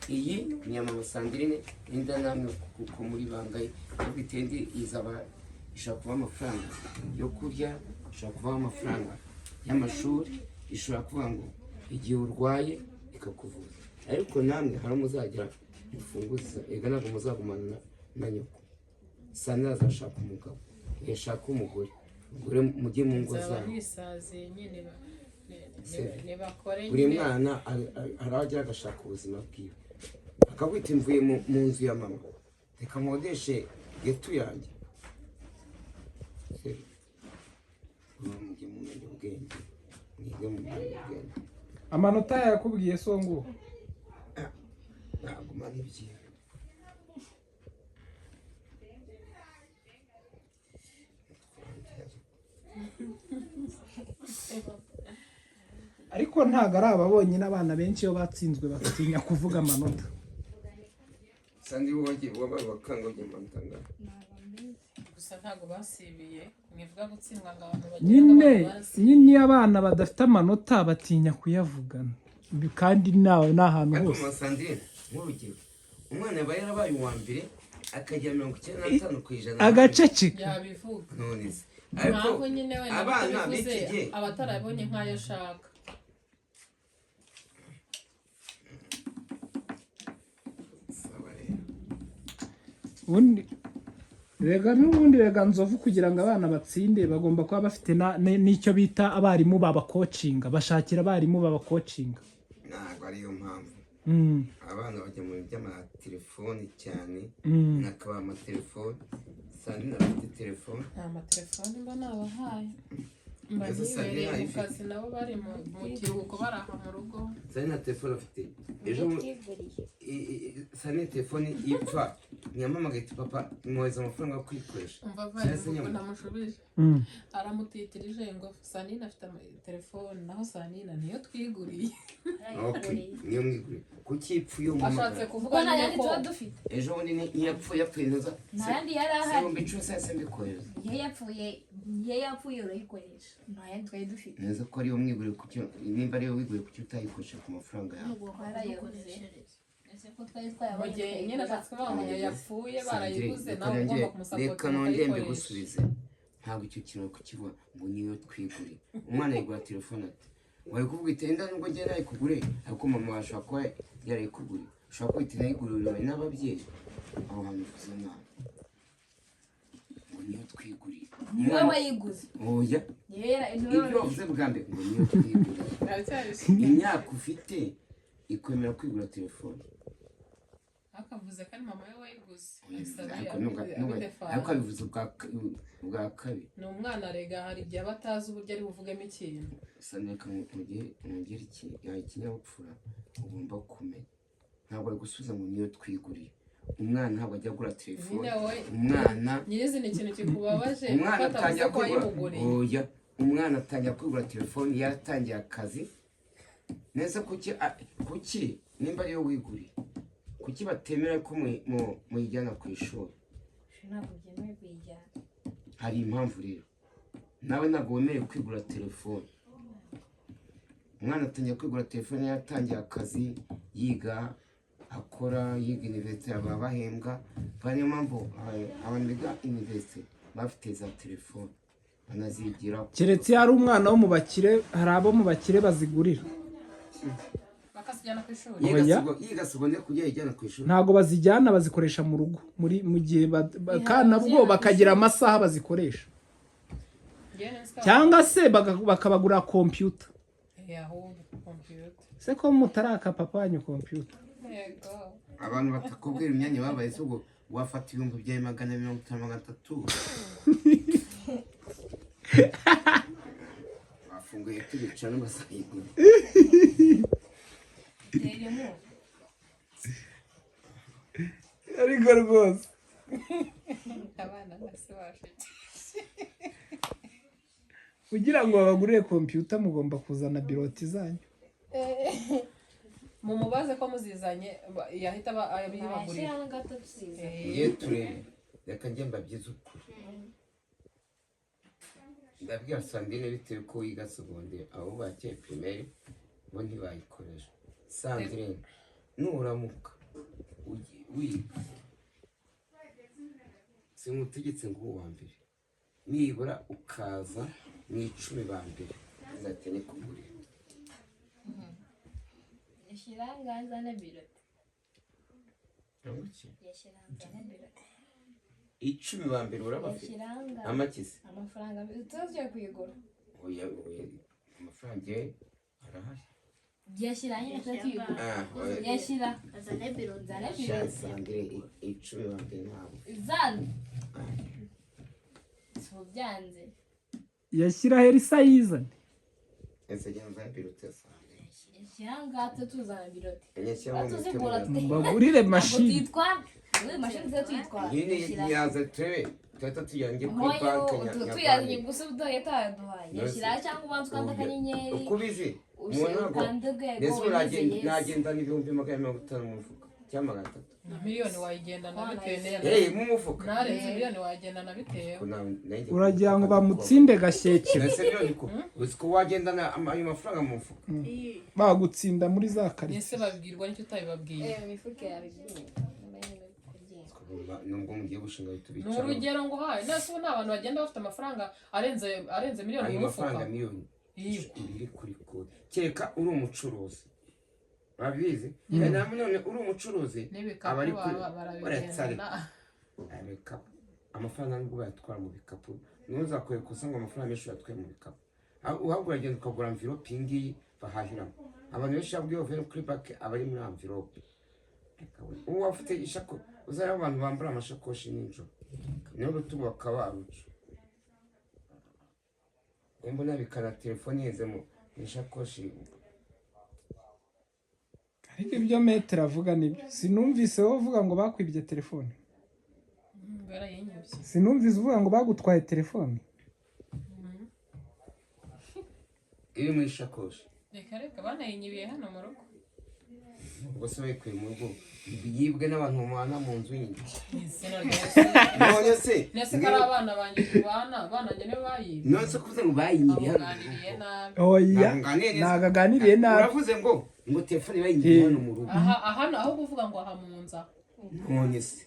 Iyi ni iya mama Sandrine, inda namwe kuko muri bangaye, ariko itende izaba ishobora kuba amafaranga yo kurya, ishobora kubaho amafaranga y'amashuri, ishobora kuvuga ngo igihe urwaye ikakuvuza. Ariko namwe hari muzagera mufunguza, ega ntabwo muzagumana na nyoko. Sandrine azashaka umugabo, yashaka umugore, umugore mujye mu ngo
Nzaba
zanyu.
nisaziye nyine, nibakore
Buri
nyine.
mwana hari aho agera agashaka ubuzima bwiwe, akabwita mvuye mu nzu ya mama, reka nkodeshe getu yanjye. Mujye mumenya ubwenge, mwige mumenya ubwenge.
Amanota yakubwiye so ngo
Ntabwo umara ibyiwe.
Ariko ntabwo ari aba bonyine, abana benshi iyo batsinzwe batinya kuvuga amanota.
Sandi, wowe wagiye wabaye wakanga ugiye amanota angahe?
Ntabwo mbizi.
Gusa ntabwo basibiye, mwivuga gutsindwa ngo abantu bagira ngo
Nyine
abantu barasibiye.
nyine iyo abana badafite amanota batinya kuyavugana, kandi nawe ni ahantu
Ariko
hose.
mama Sandrine, nk'urugero, umwana yaba yarabaye uwa mbere akagira 95%.
Agaceceka.
Yabivuga.
None se ariko
Ntabwo nyine wenda
abana
batabivuze,
b'iki gihe
abatarabonye nk'ayo ashaka.
Sawa rero.
Ubundi rega, n'ubundi rega nzovu, kugira ngo abana batsinde bagomba kuba bafite n'icyo bita abarimu babakocinga, bashakira abarimu babakocinga.
Ntabwo ariyo mpamvu. Abana bajya mu bintu by'amatelefoni cyane. Nakabaha amatelefoni, Sandrine afite telefone.
Nta matelefoni mba nabahaye, mba
Ese Sandrine
nibereye mu
ayifite?
kazi, nabo bari mu kiruhuko, bari aha mu rugo.
Sandrine nta telefone afite. Ejo
Twiguriye.
Sandrine telefone ipfa, ntiyampamagaye ati: "Papa, mwohereza amafaranga yo kuyikoresha."
Umva
Cyangwa se
vaye,
nyamara.
namushubije. Aramutitirije ngo Sanina afite telefone, naho Sanina niyo twiguriye.
Okay, niyo mwiguriye, kuki ipfa iyo
Ashatse
muhamagara?
kuvuga
Kuko nta
nyine
yandi
ko
tuba dufite.
Ejo bundi ntiyapfuye, yapfuye ntuza
Nta yandi yari ahari.
10,000 sese mbikohereza.
Iyo yapfuye urayikoresha, nta yandi twari dufite.
Neza ko ariyo mwiguriye, kuki nimba ariyo wiguriye, kuki utayikoresha ku mafaranga yawe?
Twarayaguze. Ese ko twari
Mu
twayabonye
gihe nyine
tukayigura.
ashatse kuvuga ngo igihe yapfuye
Sandrine,
barayiguze,
reka
nawe ugomba
reka
kumusapotinga
nongere
ukayikoresha.
mbigusubize. Ntabwo icyo kintu uri kukivuga ngo niyo twiguriye. Umwana yigura telefone ati wari kuvuga iti: "Enda nubwo njye nayikugure, ariko mama wawe ashobora kuba yarayikuguriye." Ushobora kuba iti: "Nayiguriwe n'ababyeyi." Aho hantu uvuze nabi ngo niyo twiguriye.
Niwe
Umwana
wayiguze.
Oya.
Niyo niwe
Ibyo wavuze bwa mbere ngo niyo twiguriye,
Aracyabishaka.
imyaka ufite ikwemera kwigura telefone?
Akavuze ko ari mama we wayiguze.
Ariko ariko abivuze ubwa kabiri.
Ni umwana rega, hari igihe aba atazi uburyo ari buvugemo ikintu.
Saneka, mugire ikinyabupfura ugomba kumenya. Ntabwo ari gusubiza ngo niyo twiguriye. Umwana ntabwo ajya agura telefone.
Nyine wowe
Umwana
nyirizina ikintu kikubabaje
umwana
kuko atavuze
atangira
ko
kwigura
wayimuguriye.
Oya, umwana atangira kwigura telefone yaratangiye akazi neza. Kuki nimba ariyo wiguriye, kuki batemera ko muyijyana ku ishuri?
Ntabwo byemewe kuyijyana.
Hari impamvu rero, nawe ntabwo wemerewe kwigura telefone. Umwana atangira kwigura telefone yaratangiye akazi, yiga, akora, yiga université, baba bahembwa. Kandi niyo mpamvu abantu biga université bafite za telefone banazigiraho.
Keretse iyo ari umwana wo mu bakire, hari abo mu bakire bazigurira.
Bakazijyana ku ishuri.
Yiga
Oya.
Yiga secondaire kugira yijyana ku ishuri.
Ntabwo bazijyana, bazikoresha mu rugo muri mu gihe kandi nabwo bakagira amasaha bazikoresha.
Njyewe nzi ko
Cyangwa se bakabagurira kompiyuta.
Eh, ahubwo kompiyuta.
Se ko mutaraka papa wanyu kompiyuta?
Yego.
Abantu batakubwira imyanya babaye se, ubwo wafata ibihumbi byawe 250, 300, bafunguye tubica n'abazayigura.
Tera inkunga.
Ariko rwose
Abana bose bafite.
Kugira ngo babagurire kompiyuta mugomba kuzana biroti zanyu.
Mumubaze ko muzizanye yahita abibagurira.
Nashyiraho gato tuziza.
Ngiye turebe, reka njye mbabyize ukuri. Ndabwira Sandrine, bitewe ko wiga secondaire, abo bakeye primaire bo ntibayikoresha. Sandrine, nuramuka wiga, sinkutegetse ngo ube uwa mbere, nibura ukaza mu 10 ba mbere, nzahita nikugurira.
Yashyira nzane biroti.
Iki?
Yashyira nzane biroti.
10 ba mbere urabafite?
Yashyira
Amakize.
Amafaranga tuzajya kuyigura.
Oya, oya, amafaranga ye arahari.
Yashyira nyine tujya tuyigura.
Ah, oya.
Yashyira.
Azane biroti.
Nzane
Sha
biroti.
Sandrine, 10 ba mbere ntabwo.
Zane. Si byanze.
Yashyira herisa yizane.
Ese jya nzane biroti ya Sandrine?
Yashyira ngato tuzana biroti.
Nyashyiramo
Tuzigura.
umutima.
Mbagurire
Ntabwo
mashini.
tuyitwara. Ubu mashini tujya tuyitwara.
Nyine
Yashyira.
yaza turebe, tuhita tujyana kuri
Nkoyo
banki
tuyazanye gusa uduhaye tayaduhaye. Yashyira cyangwa ubanza ukanda akanyenyeri.
Uko ubizi
Ushyira
umuntu ntabwo
ukanda urwego
mbese ubu
wemeze yes.
nagendana 250,000 mu mufuka. Cyangwa 300.
Na miliyoni wayigendana bitewe
Mu mufuka.
Narenze miliyoni wayigendana bitewe.
Ko nanjye-
Uragira ngo bamutsinde gashyekero?
Ese miliyoni ko uzi ko wagendana ayo mafaranga mu mufuka?
Bagutsinda muri za karitsiye.
Ese babwirwa n'icyo utabibabwiye?
Imifuka yabigiye.
Nubwo mugiye gushinga
Ni
tubicara.
urugero nguhaye. Nese ubu nta bantu bagenda bafite amafaranga arenze miliyoni
Ayo
mu mufuka?
mafaranga miliyoni
Yego.
ibiri kuri kode, kereka uri umucuruzi, urabizi. Kandi na none uri umucuruzi
N'ibikapu
aba ari kuri
barabigendana.
Ibikapu, amafaranga nubwo bayatwara mu bikapu, ntuzakore kosa ngo amafaranga menshi uyatwaye mu bikapu. Ahubwo uragenda ukagura enveloppe iyi ngiyi bahahiramo. Abantu benshi babwiye bavuye kuri banki aba ari muri enveloppe. Ubu afite ishako, uzareba abantu bambara amashakoshi nijoro n'urutugu bakaba baruca. Mbona bikana telefone iheze mu ishakoshi.
Ariko ibyo metero avuga nibyo. Sinumvise wowe uvuga ngo bakwibye telefone.
Barayinyibye.
Sinumvise uvuga ngo bagutwaye telefone.
Iri mu ishakoshi.
Reka reka, banayinyibiye hano mu rugo.
Ubwo se bayikuye mu rugo, yibwe n'abantu mubana mu nzu nyine?
Mu izina rya Yesu.
None se
Nese ko ari abana banjye tubana, abana banjye nibo bayibye?
None se kuvuze ngo bayinyibiye hano mu
Bamuganiriye
rugo?
nabi.
Oya.
Ntabwo nganiriye neza.
Ntabwo aganiriye nabi.
Uravuze ngo telefone bayinyibiye hano mu rugo.
Aha aha aho kuvuga ngo aha mu nzu.
None se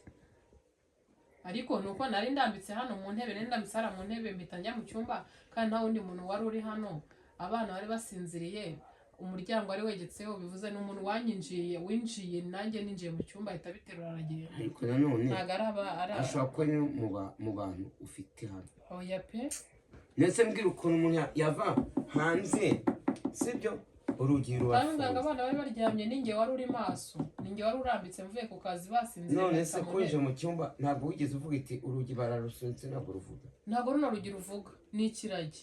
Ariko nuko nari ndambitse hano mu ntebe, nari ndambitse hariya mu ntebe, mpita njya mu cyumba, kandi nta wundi muntu wari uri hano, abana bari basinziriye, umuryango wari wegetseho, bivuze ni umuntu wanyinjiye, winjiye nanjye ninjiye mu cyumba, ahita abiterura aragenda.
Ariko nanone
Ntabwo ari aba ari aba
ashobora kuba ari mu bantu ufite hano.
Oya pe.
Ndetse mbwira ukuntu umuntu yava hanze, sibyo, urugi
Kandi
rurafunze.
abana bari baryamye, ninjye wari uri maso, ninjye wari urambitse mvuye ku kazi, basinziriye.
None
Ngahita
se
mu
ko winjiye
ntebe.
mu cyumba, ntabwo wigeze uvuga iti urugi bararusunitse? Ntabwo ruvuga.
Ntabwo runo rugi ruvuga, ni ikiragi.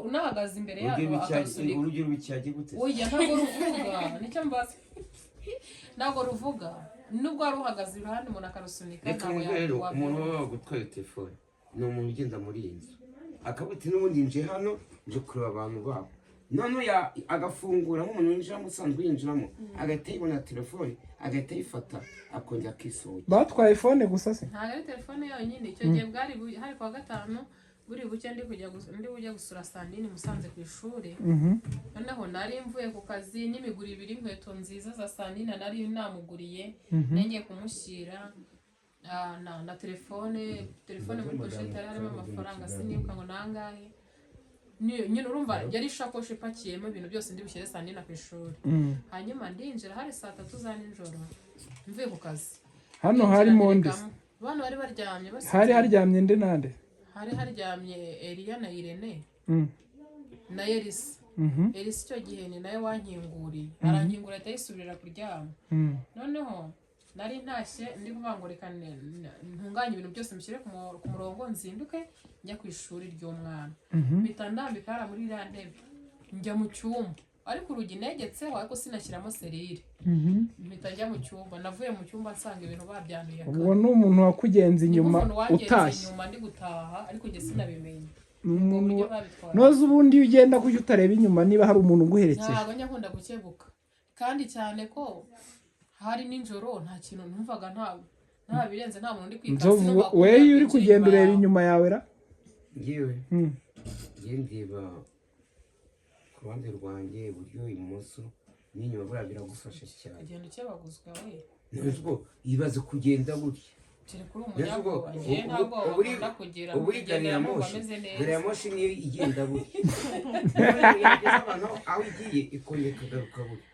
Unahagaze imbere
Urugi
yarwo akarusunika.
Urugi rw'ikiragi gute se?
Oya, ntabwo ruvuga, nicyo mbaza. Ntabwo ruvuga, nubwo wari uhagaze iruhande umuntu akarusunika.
Reka
Ntabwo
nkubwire rero, umuntu
wabyumva.
waba wagutwaye telefone ni umuntu ugenda muri iyi nzu, akavuga ati n'ubundi nje hano, nje kureba abantu babo. Noneho agafungura nk'umuntu winjiramo usanzwe yinjiramo, agahita yibona telefone, agahita ayifata, akongera akisohokera.
Batwaye phone gusa se?
Ntabwo ari telefone yonyine. Icyo gihe bwari hari kuwa gatanu, buri bucye ndi bujye gusura Sandine Musanze ku ishuri. Noneho nari mvuye ku kazi n'imiguru ibiri, inkweto nziza za Sandine nari namuguriye, nari ngiye kumushyira, na telefone muri pochette hari harimo amafaranga, sinibuka ngo nangahe. Nyine urumva yari ishakoshi ipakiyemo ibintu byose ndi bushyire Sandine ku ishuri. Hanyuma ndinjira, hari saa 3 za nijoro, mvuye ku kazi.
Hano
Ndinjira
harimo nde?
nterekamo. Abana bari baryamye basinziriye.
Hari haryamye nde nande?
Hari haryamye Eliya na Irene na Elisa. Elisa icyo gihe ni nawe wankinguriye, arankingura ahita yisubirira kuryama. Noneho nari ntashye ndi kuvuga ngo reka ntunganye ibintu byose, mbishyire ku murongo, nzinduke njya ku ishuri ry'umwana. Mpita ndambika hariya muri iriya ntebe, njya mu cyumba, ariko urugi negetseho, ariko sinashyiramo serire. Mpita njya mu cyumba. Navuye mu cyumba nsanga ibintu babyanduye.
Ubwo ni umuntu wakugenza inyuma
Umuntu wangenze
utashye?
inyuma ndi gutaha, ariko njye sinabimenye.
Ni
Ubwo
umuntu
buryo babitwara.
Noza ubundi iyo ugenda kujya utareba inyuma niba hari umuntu uguherekeje?
Ntabwo njya nkunda gukebuka, kandi cyane ko hari nijoro, nta kintu numvaga, nta birenze, nta muntu uri kwikasa.
Nzovu,
Sinumvaga ko
wewe iyo uri
yakwinjira
kugenda
inyuma
ureba
yawe.
inyuma yawe ra?
Ngewe ngewe ndeba ku ruhande rwanjye, iburyo, ibumoso n'inyuma. Buriya biragufasha cyane.
Ugenda ukebaguzwa we.
Neza ubwo ibaze kugenda gutya.
Turi kuri
Neza ubwo
umunyabwoba, njyewe nta bwoba nkunda kugira.
ubu uri gari ya
Kugendera numva
moshi.
meze neza.
Gari ya moshi niyo igenda gutya. Noneho yageza abantu aho igiye, ikongera ikagaruka gutya.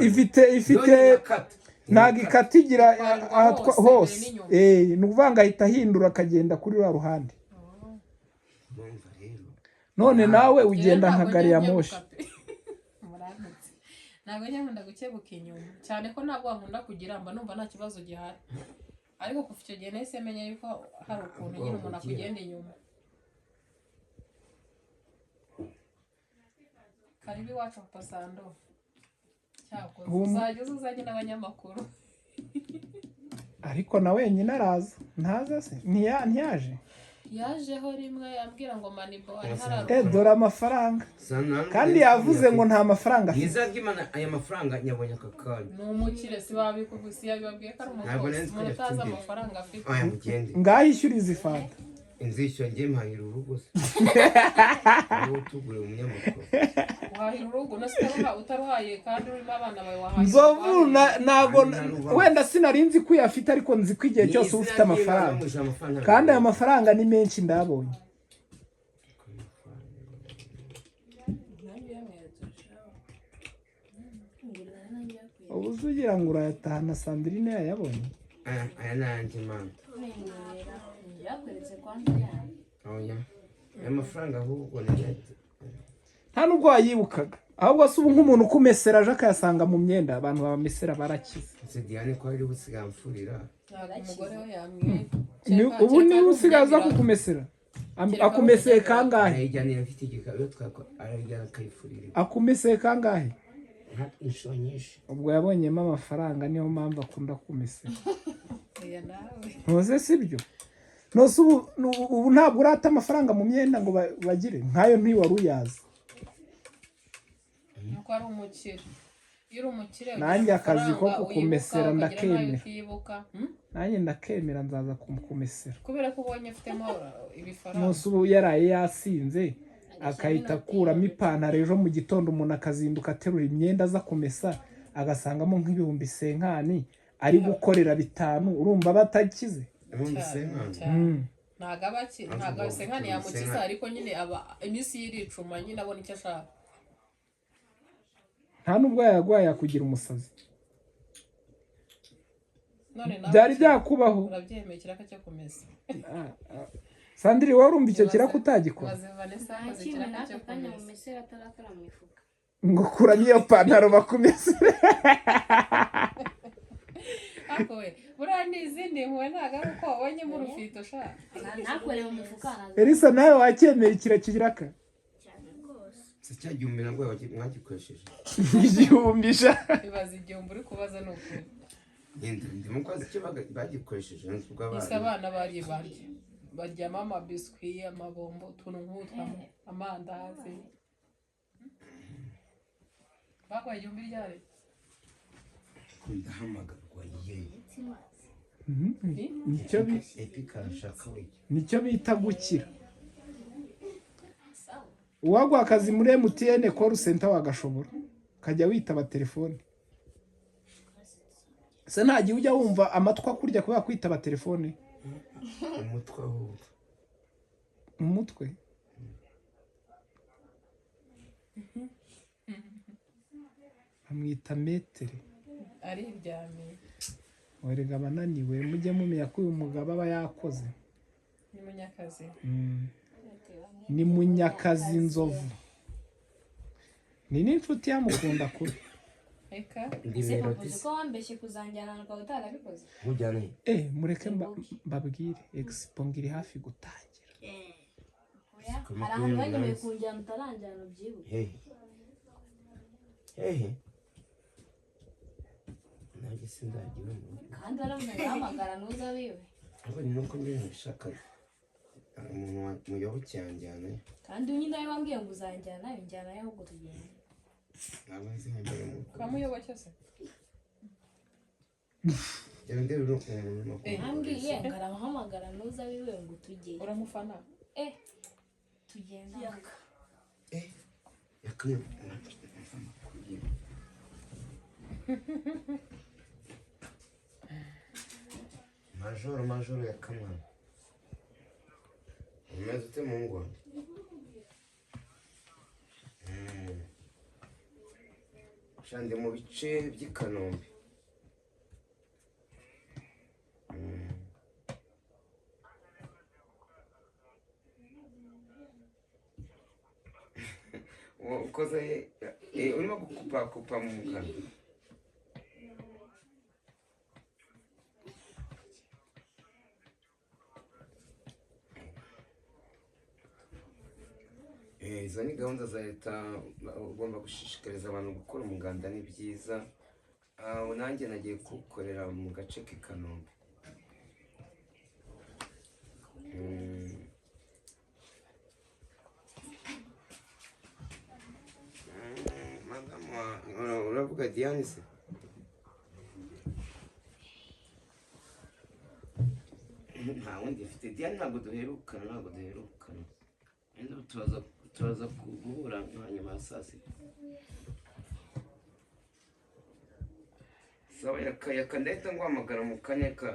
Ifite
None irakata.
Ntabwo ikata, igira
Itwarwa hose,
hose.
imbere n'inyuma.
Ni ukuvuga ngo ahita ahindura akagenda kuri ruriya ruhande.
Urumva rero.
None nawe
Njyewe
ugenda nka
ntabwo
gari ya
njya
moshi.
nkebuka pe. Murantutse. Ntabwo njya nkunda gukebuka inyuma, cyane ko ntabwo nkunda kugira, mba numva nta kibazo gihari, ariko kuva icyo gihe nahise menya yuko hari ukuntu nyine umuntu akugenda inyuma. Karibu iwacu, Papa Sando. Cyakoze uzajya uza uzanye n'abanyamakuru.
Ariko na wenyine araza, ntaza se? Ntiyaje.
Yajeho rimwe ambwira ngo manibo ari
Eh,
hararuguru.
dore amafaranga. Kandi yavuze ngo nta mafaranga afite.
Nizagimana, aya mafaranga nyabonye aka kanya.
Ni umukire, si babikugusi yabibabwiye ko ari
Ntabwo
umukozi
nari nzi ko
umuntu
afite
utazi
imbere.
amafaranga afite.
Aya mugende.
Ngaho ishyura izi fanta.
Inzu yishyura, ngiye mpahira urugo se. Wowe utugure umunyamakuru.
Uhahira urugo no se utaruhaye kandi urimo abana bawe wahahira
Nzovu ntago
Ntarubaho.
wenda sinari nzi ko uyafite, ariko nzi ko igihe cyose uba ufite amafaranga. Kandi aya mafaranga ni menshi, ndabonye.
Nanjye uyamweretse urushaho.
Ubu se ugira ngo urayatahana Sandrine yayabonye?
Aya ni ayanjye mana.
Yakweretse kwanza yawe.
Oya, aya mafaranga ahubwo ni
Nta nubwo wayibukaga. Ahubwo se ubu nk'umuntu ukumesera aje akayasanga mu myenda, abantu babamesera barakize.
Ese Diane ko ari busigaye amfurira?
Ntabwo umugore we yamwiba.
Ubu niba usigaye aza kukumesera, akumeseye kangahe?
Arayijyanira afite igikapu iyo twakora, arayijyana akayifurira.
Akumeseye kangahe?
Nka inshuro nyinshi.
Ubwo yabonyemo amafaranga, niyo mpamvu akunda kumesera.
Oya nawe.
Ntuze sibyo? Nose ubu ubu ntabwo urata amafaranga mu myenda ngo bagire nkayo, ntiwari uyazi.
Nuko ari umukire, iyo uri umukire ugira
Nanjye akazi ko
amafaranga,
kukumesera
uyibuka, ukagira n'ayo
ndakemera.
utibuka.
Nanjye ndakemera, nzaza kumukumesera.
Kubera ko ubonye ufitemo ibifaranga.
Nose ubu yaraye yasinze akahita akuramo ipantaro, ejo mu gitondo umuntu akazinduka aterura imyenda aza kumesa agasangamo nk'ibihumbi 50 ari gukorera 5, urumva batakize?
Ubundi senkani.
Cyane. Ntabwo aba ntabwo
Ahubwo
senkani yamukiza,
Senkani.
ariko nyine aba iminsi yiricuma nyine abona icyo ashaka.
Nta nubwo yayaguhaye yakugira umusazi.
None nawe
Byari byakubaho?
Urabyemeye ikiraka cyo kumesa?
Ah, ah. Sandrine, wowe urumva icyo kiraka utagikora?
Maze Vanessa
Nta
yakoze
kimwe
ikiraka
n'aka
cyo
kanya mu
kumesa.
mesera atarakora mu mifuka.
Ngo kuramo iyo pantaro bakumesere.
Ariko we buriya ni izindi mpuhwe, ntabwo ari uko wabonyemo urufito sha.
Ntakore mu mifuka naza.
Elisa, nawe wacyemera ikira kiraka?
Cyane rwose.
Se cya gihumbi nabwo mwagikoresheje?
1000 sha.
Ibaza 1000 uri kubaza, ni ukuri.
Ngenda ndimo kwazi icyo bagikoresheje nzi ubwo
Ese
abana
abana bari barya baryamo amabiswi, amabombo, utuntu nk'utwo, amandazi, baguhaye 1000 ryari?
Ndahamagarwa ye.
Nicyo
Epi karashaka we.
Nicyo bita gukira. Uwaguha akazi muri MTN call center wagashobora, ukajya witaba telefone. Se nta gihe ujya wumva amatwi akurya kubera kwitaba telefone?
Umutwe ahubwo.
Umutwe. Bamwita metere.
Ariryamiye.
Werega abananiwe, mujye mumenya ko uyu mugabo aba yakoze.
Ni munyakazi.
Ni Munyakazi Nzovu, ni n'inshuti yamukunda kubi.
Reka.
Ndi
Ese
Melody.
papuzi ko wambeshye kuzanjyana ukaba utarabikoze?
Nkujyana he?
Eh, mureke mbabwire, expo ngo iri hafi gutangira.
Oya, hari ahantu wanyemereye kunjyana utaranjyana, ubyibuke.
Hehe hehe, nanjye sindagira mu rugo.
Kandi waravuze ngo hamagara ntuza biwe.
Ahubwo ni nuko njye ntibishaka, hari umuntu muyoboke yanjyana.
Kandi nyine nawe wambwiye ngo uzanjyana, njyanayo ahubwo tugende.
Ntabwo nzi imbere mu rugo.
Kwa Muyoboke se?
Njyewe ndeba umuntu urimo
Yambwiye ngo aramuhamagara ntuza wiwe ngo tujyeyo.
Uramufana?
Eh, tugenda.
Eh, yakamye amakuru. Majoro, majoro ya kamana, umeze ute muhungu wanjye? Sha, ndi mu bice by'i Kanombe. Ukoze urimo gukupakupa mu kanwa. Izo ni gahunda za leta, ugomba gushishikariza abantu gukora umuganda, ni byiza. Ah, nanjye nagiye kuwukorera mu gace k'i Kanombe. Uravuga Diane se? Nta wundi mfite. Diane ntabwo duherukana, ntabwo duherukana. Wenda ubu turaza guhura nka nyuma ya saa sita. Sawa, yaka yaka, ndahita nguhamagara mu kanya ka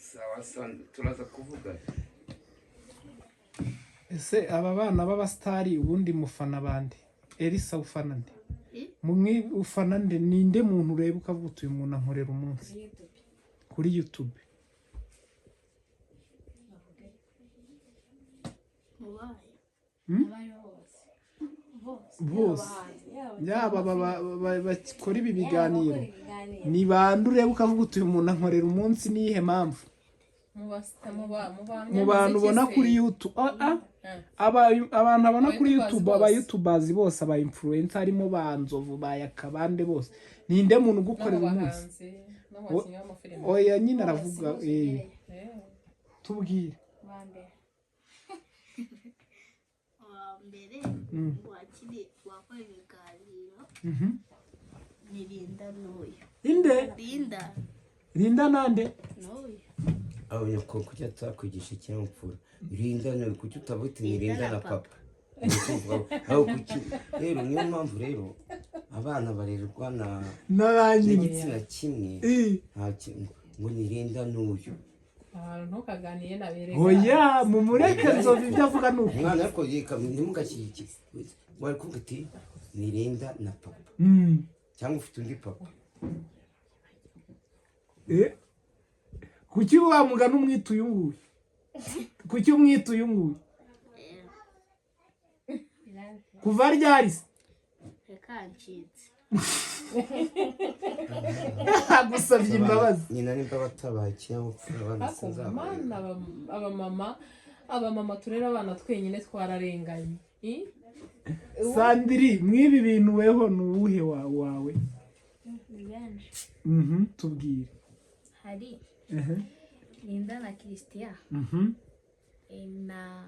sawa sawa, turaza kuvugana.
Ese aba bana b'abasitari ubundi mufana bande? Elisa, ufana nde?
Eh?
Mwe ufana nde? Ninde muntu ureba ukavuga uti uyu muntu ankorera umunsi kuri YouTube?
Mubaye.
Hmm?
Abariho bose.
Bose.
Bose, yaba bakora ibi biganiro,
Yaba abakora ibiganiro.
ni bande ureba ukavuga uti uyu muntu ankorera umunsi? Niyihe mpamvu?
Mu basta- mu ba- mu
Mu bantu ubona
banyamuziki
kuri
se?
YouTube,
Eh.
abantu abona kuri
Aba-youtubers
YouTube, aba
bose.
youtubers bose, aba influencer, harimo ba Nzovu, ba Yakabande bose, ninde muntu
No mu
ugukorera umunsi?
bahanzi no mu bakinnyi b'amafilime.
Oya nyine,
Bose,
aravuga
bose ugereye.
Tubwire.
Ba mbere.
Uwa mbere wakiri wakora ibiganiro ni Linda n'uyu.
Inde?
Linda.
Linda nande?
N'uyu.
Abo nyoko, kuki atakwigisha ikinyabupfura? Rinda ni kuki utavuga uti ni Rinda na papa? Ni ukuvuga aho kuki rero, niyo mpamvu rero abana barerwa na
N'abanyine.
n'igitsina kimwe. Nta kintu ngo ni Rinda n'uyu.
Ahantu ntukaganiye na berega.
Oya, mumureke Nzovu, ibyo avuga ni uko.
Umwana ariko yeka ntimugashyigikire, wari kuvuga uti ni Rinda na papa cyangwa ufite undi papa.
Kuki wa mugani umwita uyu nguyu? Kuki umwita uyu nguyu? Kuva ryari se?
Reka ncitse.
Gusabye imbabazi.
Nyina nimba batabaye ikinyabupfura abana,
Ariko
sinzabarera.
mana, abamama turera abana twenyine twararenganye. I?
Sandiri, mw'ibi bintu weho ni uwuhe wawe?
Ni benshi.
Tubwire.
Hari Linda na Christian, na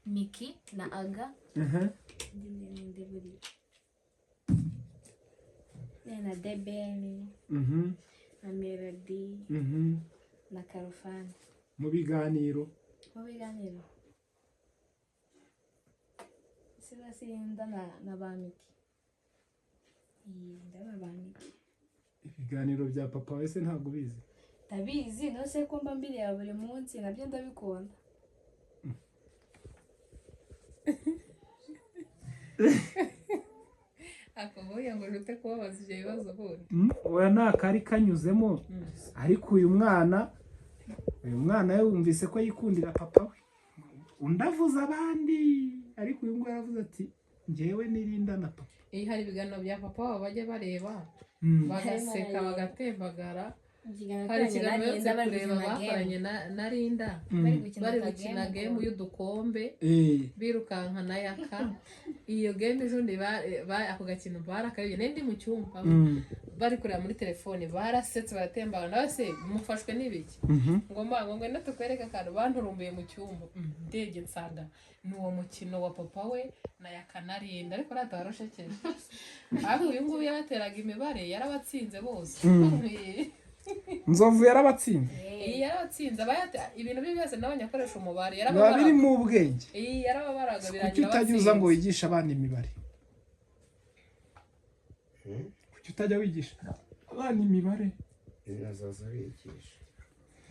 Miki na Aga. Ndi buriya. Na Debeni na Melody na Karufani.
Mu biganiro?
Mu biganiro. Sina si Linda na ba Miki. Linda na ba Miki.
Ibiganiro bya papa wese ntabwo ubizi?
Ndabizi, no se ko mba mbireba buri munsi, nabyo ndabikunda.
Akavuye ngo ujute kubabaza ibyo bibazo bundi.
Oya, nta kari kanyuzemo, ariko uyu mwana we wumvise ko yikundira papa we. Undi avuze abandi, ariko uyu nguyu aravuze ati njyewe ni Linda na papa.
Iyo hari ibiganiro bya papa wabo bajya bareba, bagaseka, bagatembagara.
Ikiganiro
Hari
cyanjye na
ikiganiro
Linda
uherutse
bari
kureba
gukina
bakoranye
game.
na Linda.
Bari gukina
Bari
aka
gukina
game
game y'udukombe, birukanka na Yaka. Iyo game ejo bundi ako gakino barakarebye, nari ndi mu cyumba, bari kureba muri telefone, barasetse, baratembagara. Nawe se mufashwe n'ibiki? Ngo mba ngo ngwino tukwereke akantu banturumbuye mu cyumba. Ndebye nsanga ni uwo mukino wa papa we na Yaka na Linda, ariko rata warushekeje. Ariko uyu nguyu yabateraga imibare, yarabatsinze bose.
Nzovu yarabatsinze.
Iyi yarabatsinze, ibintu bye byose nabonye akoresha umubare.
Biba
Yarababaraga.
biri mu bwenge.
Iyi yarababaraga,
Kuki
birangira
utajya uza ngo
abatsinze.
wigishe abana imibare? Kuki utajya wigisha abana imibare?
Nyina azaza abigisha.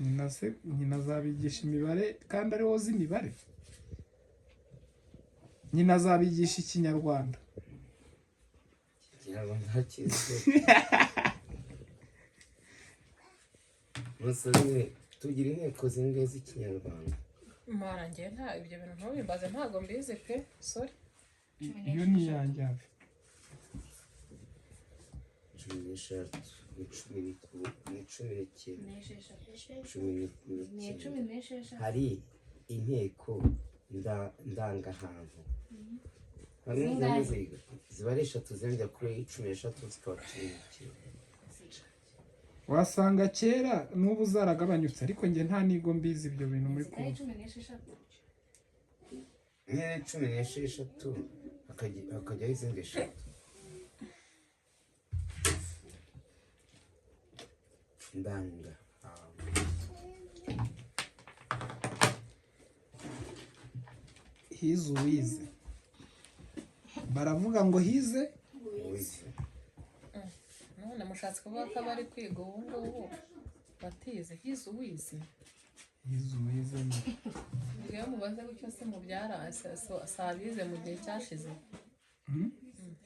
Nyina se, nyina azabigisha imibare kandi ariwo uzi imibare? Nyina azabigisha ikinyarwanda.
Ikinyarwanda hakizwe musore, tugira inteko zingahe z'ikinyarwanda?
Mara njye nta ibyo bintu ntubimbaze, ntabwo mbizi pe, sorry.
Iyo ni iyanjye have.
13, ni ni 19.
N'esheshatu.
Cumi
Ni
n'icyenda.
16.
Hari inteko ndangahantu hamwe.
Zingahe?
Ziba ari eshatu, zirengera kuri 13, zikaba 19.
Wasanga kera n'ubu zaragabanyutse, ariko njye nta nigo mbizi ibyo bintu muri
Zikaba
kumwe.
ari 16.
Nyine 16. Hakajyaho izindi eshatu. Ndanga.
Hize uwize, baravuga ngo hize
Wize.
None mushatse kuvuga ko abari kwiga ubu ngubu batize? Hize uwize.
Hize uwize ni
Iyo mubaze gutyo se mubyara si abize mu gihe cyashize?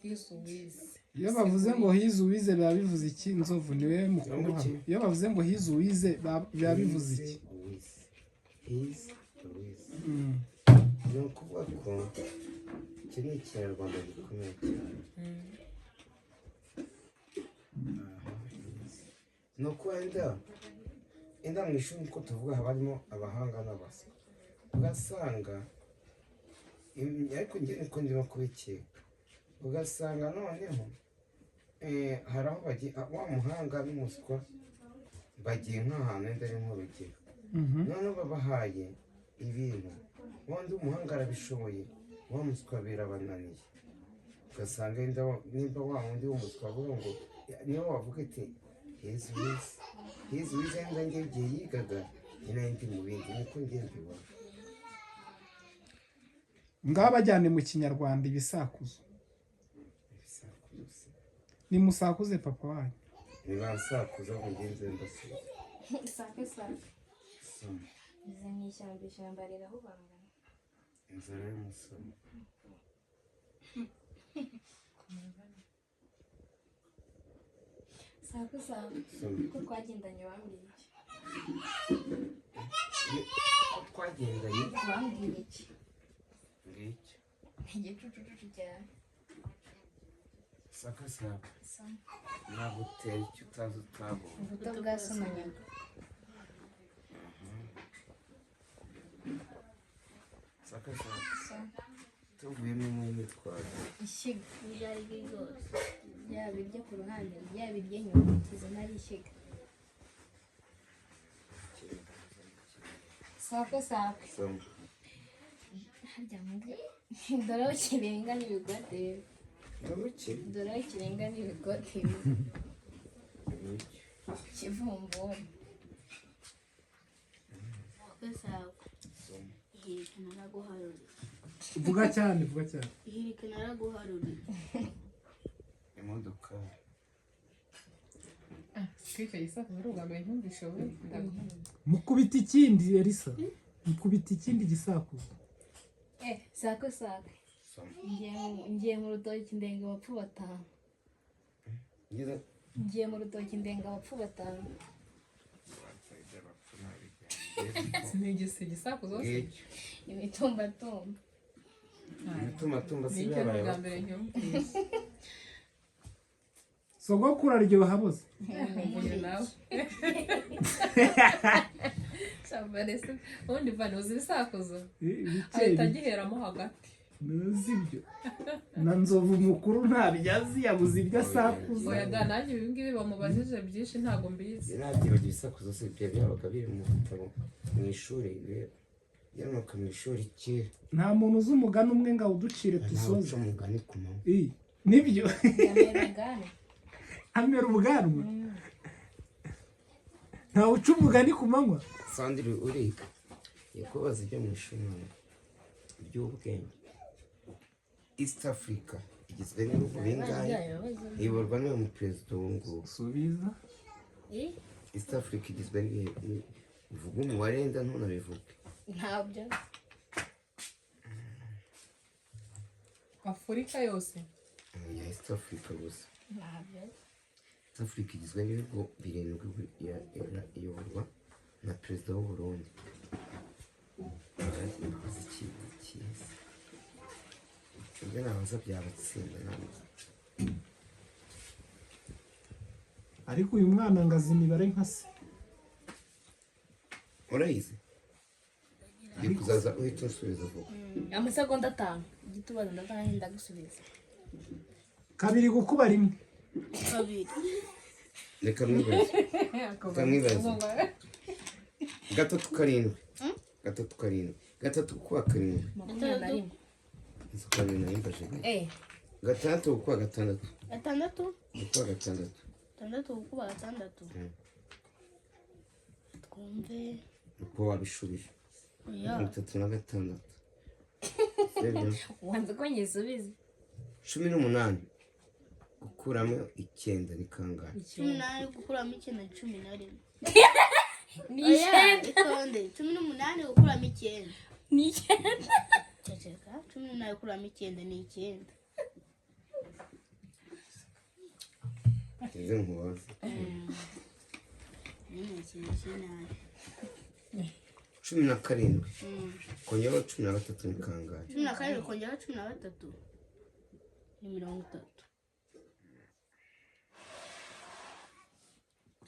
Hize uwize.
Iyo bavuze ngo hize uwize biba bivuze iki? Nzovu, niwe mukuru hano. Iyo bavuze ngo hize uwize biba bivuze iki?
Wize. Hize wize. Ni ukuvuga ko iki ni Ikinyarwanda gikomeye cyane. Aha, hize. Ni uko wenda mu ishuri, uko tuvuga, haba harimo abahanga n'abaswa, ugasanga ariko njye niko ndimo kubikeka, ugasanga noneho hari aho bagiye, wa muhanga n'umuswa bagiye nk'ahantu, wenda ari nk'urugero, noneho babahaye ibintu, wundi umuhanga arabishoboye, wa muswa birabananiye, ugasanga wenda nimba wa wundi w'umuswa avuga ngo, niyo wavuga ati hize uwize, hize uwize, wenda njye igihe yigaga njye nari ndi mu bindi, niko njye mbibona.
Ngaho bajyane mu Kinyarwanda ibisakuzo.
Ibisakuzo?
Nimusakuze papa wanyu.
Nibansakuza ngo ngenze ndasubiza.
Sakwe sakwe.
Soma.
Bize mu ishyamba, ishyamba rirahubangana.
Inzara y'umusoro.
Sakwe sakwe.
Soma.
Ko twagendanye wambwiye iki?
Ko twagendanye?
Wambwiye iki?
Ngicyo.
Igicucucucu cyawe.
Saka saka.
Soma.
Nagutera icyo utazi utabonye.
Ubuto bwa somanyaga.
Saka saka.
Soma.
Tuvuyemo imwe nitwaje.
Ishyiga.
Iryo ari ryo ryose.
Ryaba iryo ku ruhande, ryaba iry'inyuma, kizima ari ishyiga. Sakwe sakwe.
Soma.
Harya muri dore aho kirenga n'ibigote.
Ndabuke.
Dore aho kirenga n'ibigote.
Ngicyo.
Kivumbura.
Sakwe sakwe.
Soma.
Ihirike naraguharuriye.
Vuga cyane, vuga cyane.
Ihirike naraguharuriye.
Imodoka.
Twicyo gisakuzo ari ubwa mbere ntumvishe we, ndaguhamya.
Mukubita ikindi, Elisa, mukubita ikindi gisakuzo.
Sakwe sakwe.
Soma.
Ngiye mu rutoki ndenga abapfu batanu.
Ngeze.
Ngiye mu rutoki ndenga abapfu batanu.
Iby'abapfu ntabijyanye.
Ni igisakuzo se?
Ngicyo.
Imitumbatumba.
Imitumbatumba si
Ni icyo, ni
byabaye.
ubwa mbere nyumvise.
Sogokuru aryoha boze.
Uyu nawe Shabarese, ubundi vane uzi ibisakuzo?
Bike.
Ahita agiheramo hagati.
Ntuzi ibyo na Nzovu mukuru ntabyo azi, yabuze ibyo asakuza.
Oya da, nanjye ibi ngibi bamubajije byinshi ntabwo mbizi.
Nabyibagiwe ibisakuzo se ibyo byabaga biri mu bitabo mu ishuri, yanuka mu ishuri kera.
Nta muntu uzi umugani umwe ngo awuducire
Ntawe
dusoze?
uca umugani ku manywa.
Nibyo.
Yamera ubwanwa.
Amera ubwanwa. Ntawe uca umugani ku manywa.
Sandiri, uriga yakubaza ibyo mu ishuri none by'ubwenge. East Africa igizwe n'ibihugu bingahe, iyoborwa n'uyu muperezida ubu ngubu?
Subiza.
East Africa igizwe n'ibihe, uvuge umubare wenda ntunabivuge.
Ntabyo.
Afurika yose?
Ya East Africa gusa.
Ntabyo.
East Africa igizwe n'ibihugu birindwi, iyoborwa na perezida w'u Burundi. Mbabaza ikintu cyiza, ibyo nabaza byabatsinda ntabwo.
Ariko uyu mwana ngo azi imibare nka se.
Urayizi, ngiye kuzaza uhita unsubiza vuba.
Amasegonda 5, igitubazo ndatanga, ndagusubiza.
Kabiri gukuba rimwe?
Kabiri.
Reka mwibaze, reka mwibaze. Gatatu karindwi, gatatu karindwi, gatatu kuba karindwi.
21.
Nzi ko ari nayo mbaje.
Eh.
Gatandatu gukuba gatandatu.
Gatandatu.
Gukuba gatandatu.
Gatandatu gukuba gatandatu. Twumve.
Uko wabishubije.
Oya.
36. Sibyo?
Wanze ko nyisubiza.
18 gukuramo 9 ni kangahe?
18 gukuramo 9 ni 11.
Ni
Oya,
icyenda.
itonde. 18 gukuramo 9.
Ni icyenda.
Ceceka. 18 gukuramo 9 ni 9.
Sinzi nkubaze.
Ntekereje nabi.
17 kongeraho 13 ni kangahe?
17 kongeraho 13 ni 30.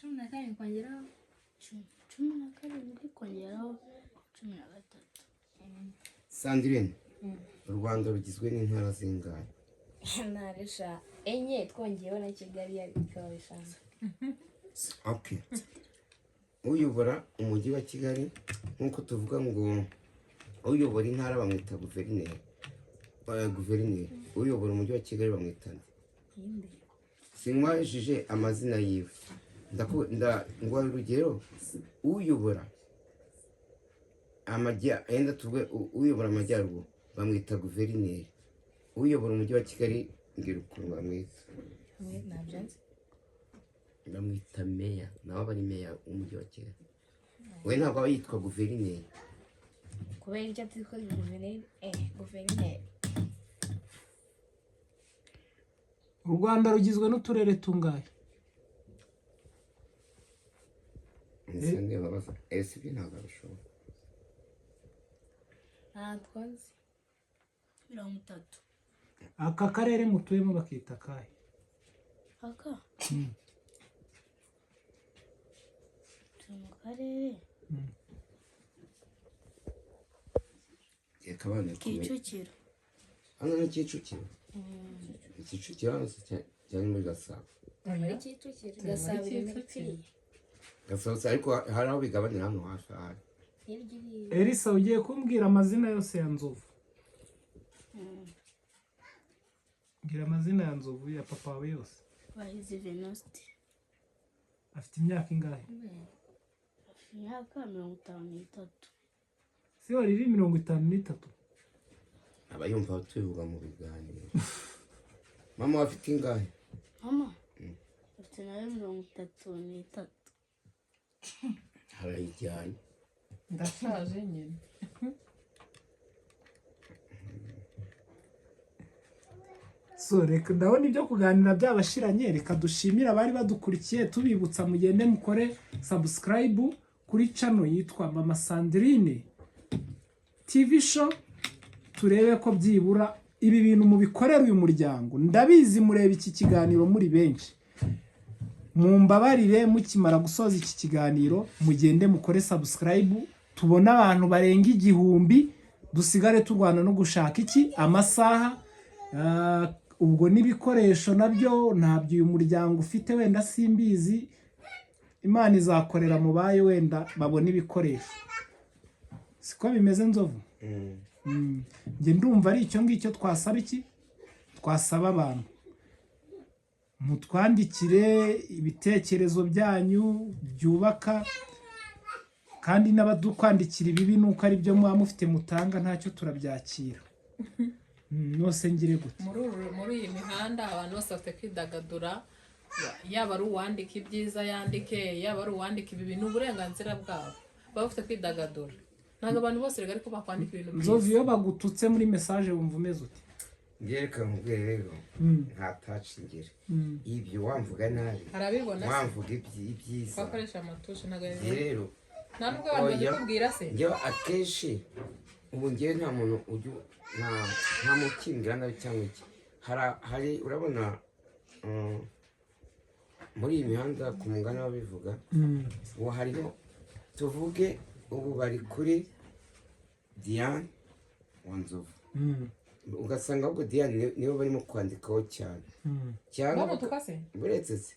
17 kongeraho.
17 kongeraho 13.
Sandrine, u Rwanda rugizwe n'intara zingahe?
Ntaresha enye twongeyeho na Kigali ikaba 5.
Okay. Uyobora umujyi wa Kigali, nk'uko tuvuga ngo uyobora intara bamwita guverineri. Guverineri. Uyobora umujyi wa Kigali bamwita nde?
Inde.
Sinwajije amazina yiwe. Nguha urugero, uyobora amajya yenda tuvuge uyobora amajyaruguru bamwita guverineri. Uyobora umujyi wa Kigali mbwira ukuntu bamwita.
Ntabyo nzi.
Bamwita meya, nawe aba ari meya w'umujyi wa Kigali. We ntabwo aba yitwa guverineri.
Kubera icyo atitwa guverineri. Guverineri.
U Rwanda rugizwe n'uturere tungahe?
Ese niba baza ese ibyo ntabwo abishobora.
Ntatwo nzi.
30.
Aka karere mutuyemo bakita akahe?
Aka. Turi mu karere
Reka abana kumenya.
Kicukiro.
Hano ni Kicukiro. Kicukiro hano si cyane muri Gasabo.
Muri Kicukiro.
Turi muri
Gasabo iri muri
Kicukiro.
kiriya.
Gasabo se, ariko hari aho bigabanira hano hafi ahari.
Hirya iriya.
Elisa, ugiye kumbwira amazina yose ya Nzovu. Mbwira amazina ya Nzovu ya papa wawe yose.
Bahizi Venuste.
Afite imyaka ingahe?
Afite imyaka 53.
Si wari iri 53?
Aba yumva tubivuga mu biganiro. Mama afite ingahe?
Mama afite nawe 33.
Harayijyanye.
Ndashaje nyine.
So reka ndabona ibyo kuganira byabashiranye, reka dushimire abari badukurikiye, tubibutsa mugende mukore subscribe kuri channel yitwa Mama Sandrine TV Show, turebe ko byibura ibi bintu mubikorera uyu muryango. Ndabizi mureba iki kiganiro muri benshi, mumbabarire mukimara gusoza iki kiganiro mugende mukore subscribe, tubone abantu barenga 1000, dusigare turwana no gushaka iki amasaha. Ubwo n'ibikoresho nabyo ntabyo uyu muryango ufite, wenda simbizi, Imana izakorera mu bayo wenda babone ibikoresho. Siko bimeze Nzovu? Njye ndumva ari icyo ngicyo twasaba. Iki twasaba abantu, mutwandikire ibitekerezo byanyu byubaka, kandi n'abadukwandikira ibibi nuko ari byo muba mufite mutanga, ntacyo turabyakira. Nose ngire gute?
Muri iyi mihanda abantu bose bafite kwidagadura, yaba ari uwandika ibyiza yandike, yaba ari uwandika ibi, ni uburenganzira bwabo, baba bafite kwidagadura. Ntabwo abantu bose rega ariko bakwandika ibintu
Nzovu,
byiza.
iyo bagututse muri message wumva umeze ute?
Njye reka nkubwire rero, nta taci ngira. Ibyo wamvuga nabi,
Arabibona se?
wamvuga ibyiza.
Bakoresha amatushe ntabwo
Njye
yabibona.
rero
Nta nubwo abantu
Oya.
babikubwira se?
Njyewe akenshi ubu njyewe nta muntu ujya nta mukimbwira nabi cyangwa iki. Hari urabona, muri iyi mihanda ku mugani babivuga, ubu hariho tuvuge ubu bari kuri Diane wa Nzovu, ugasanga ahubwo Diane niwe barimo kwandikaho cyane cyangwa
Bamutuka se?
Buretse se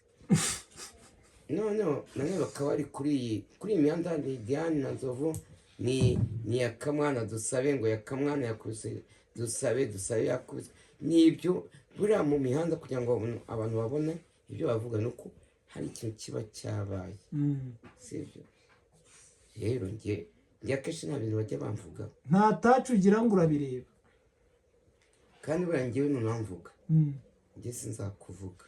noneho nanone bakaba bari kuri iyi mihanda ni Diane na Nzovu, ni Yakamwana, dusabe ngo Yakamwana yakubise. Dusabe, Dusabe yakubiswe n'ibyo. Buriya mu mihanda, kugira ngo abantu babone ibyo bavuga, ni uko hari ikintu kiba cyabaye, sibyo? Rero njye akenshi nta bintu bajya bamvuga.
Nta tacu ugira ngo urabireba.
Kandi buriya njyewe nunamvuga, njye sinzakuvuga,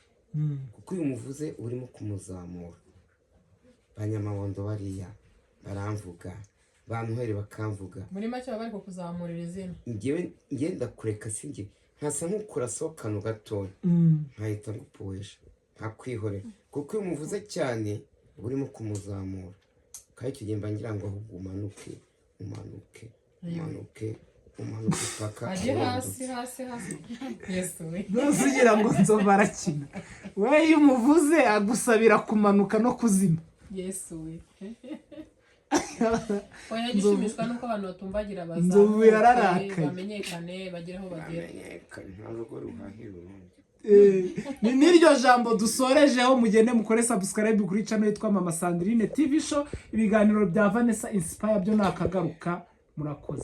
kuko iyo umuvuze urimo kumuzamura. Ba Nyamabondo bariya baramvuga, ba Noheli bakamvuga.
Muri make baba bari kukuzamurira izina.
Njyewe ngenda kureka, sinjye nkasa nk'ukurasaho akantu gatoya, nkahita ngupoesha, nkakwihorera, kuko iyo umuvuze cyane uba urimo kumuzamura. Kandi icyo gihe mba ngira ngo ahubwo umanuke, umanuke, umanuke, umanuke paka
Ajye hasi, hasi, hasi, Yesu we!
Rwose ugira ngo Nzovu arakina we? Iyo umuvuze agusabira kumanuka no kuzima.
Yesu we! Oya, gishimishwa nuko abantu batumbagira,
Nzovu
bazamuke,
yararakaye.
bamenyekane, bagere aho bagera.
Bamenyekane, nta rugo ruhahira urundi.
Ni n'iryo jambo dusorejeho. Mugende mukore subscribe kuri channel yitwa Mama Sandrine TV Show. Ibiganiro bya Vanessa Inspire byo nakagaruka. Murakoze.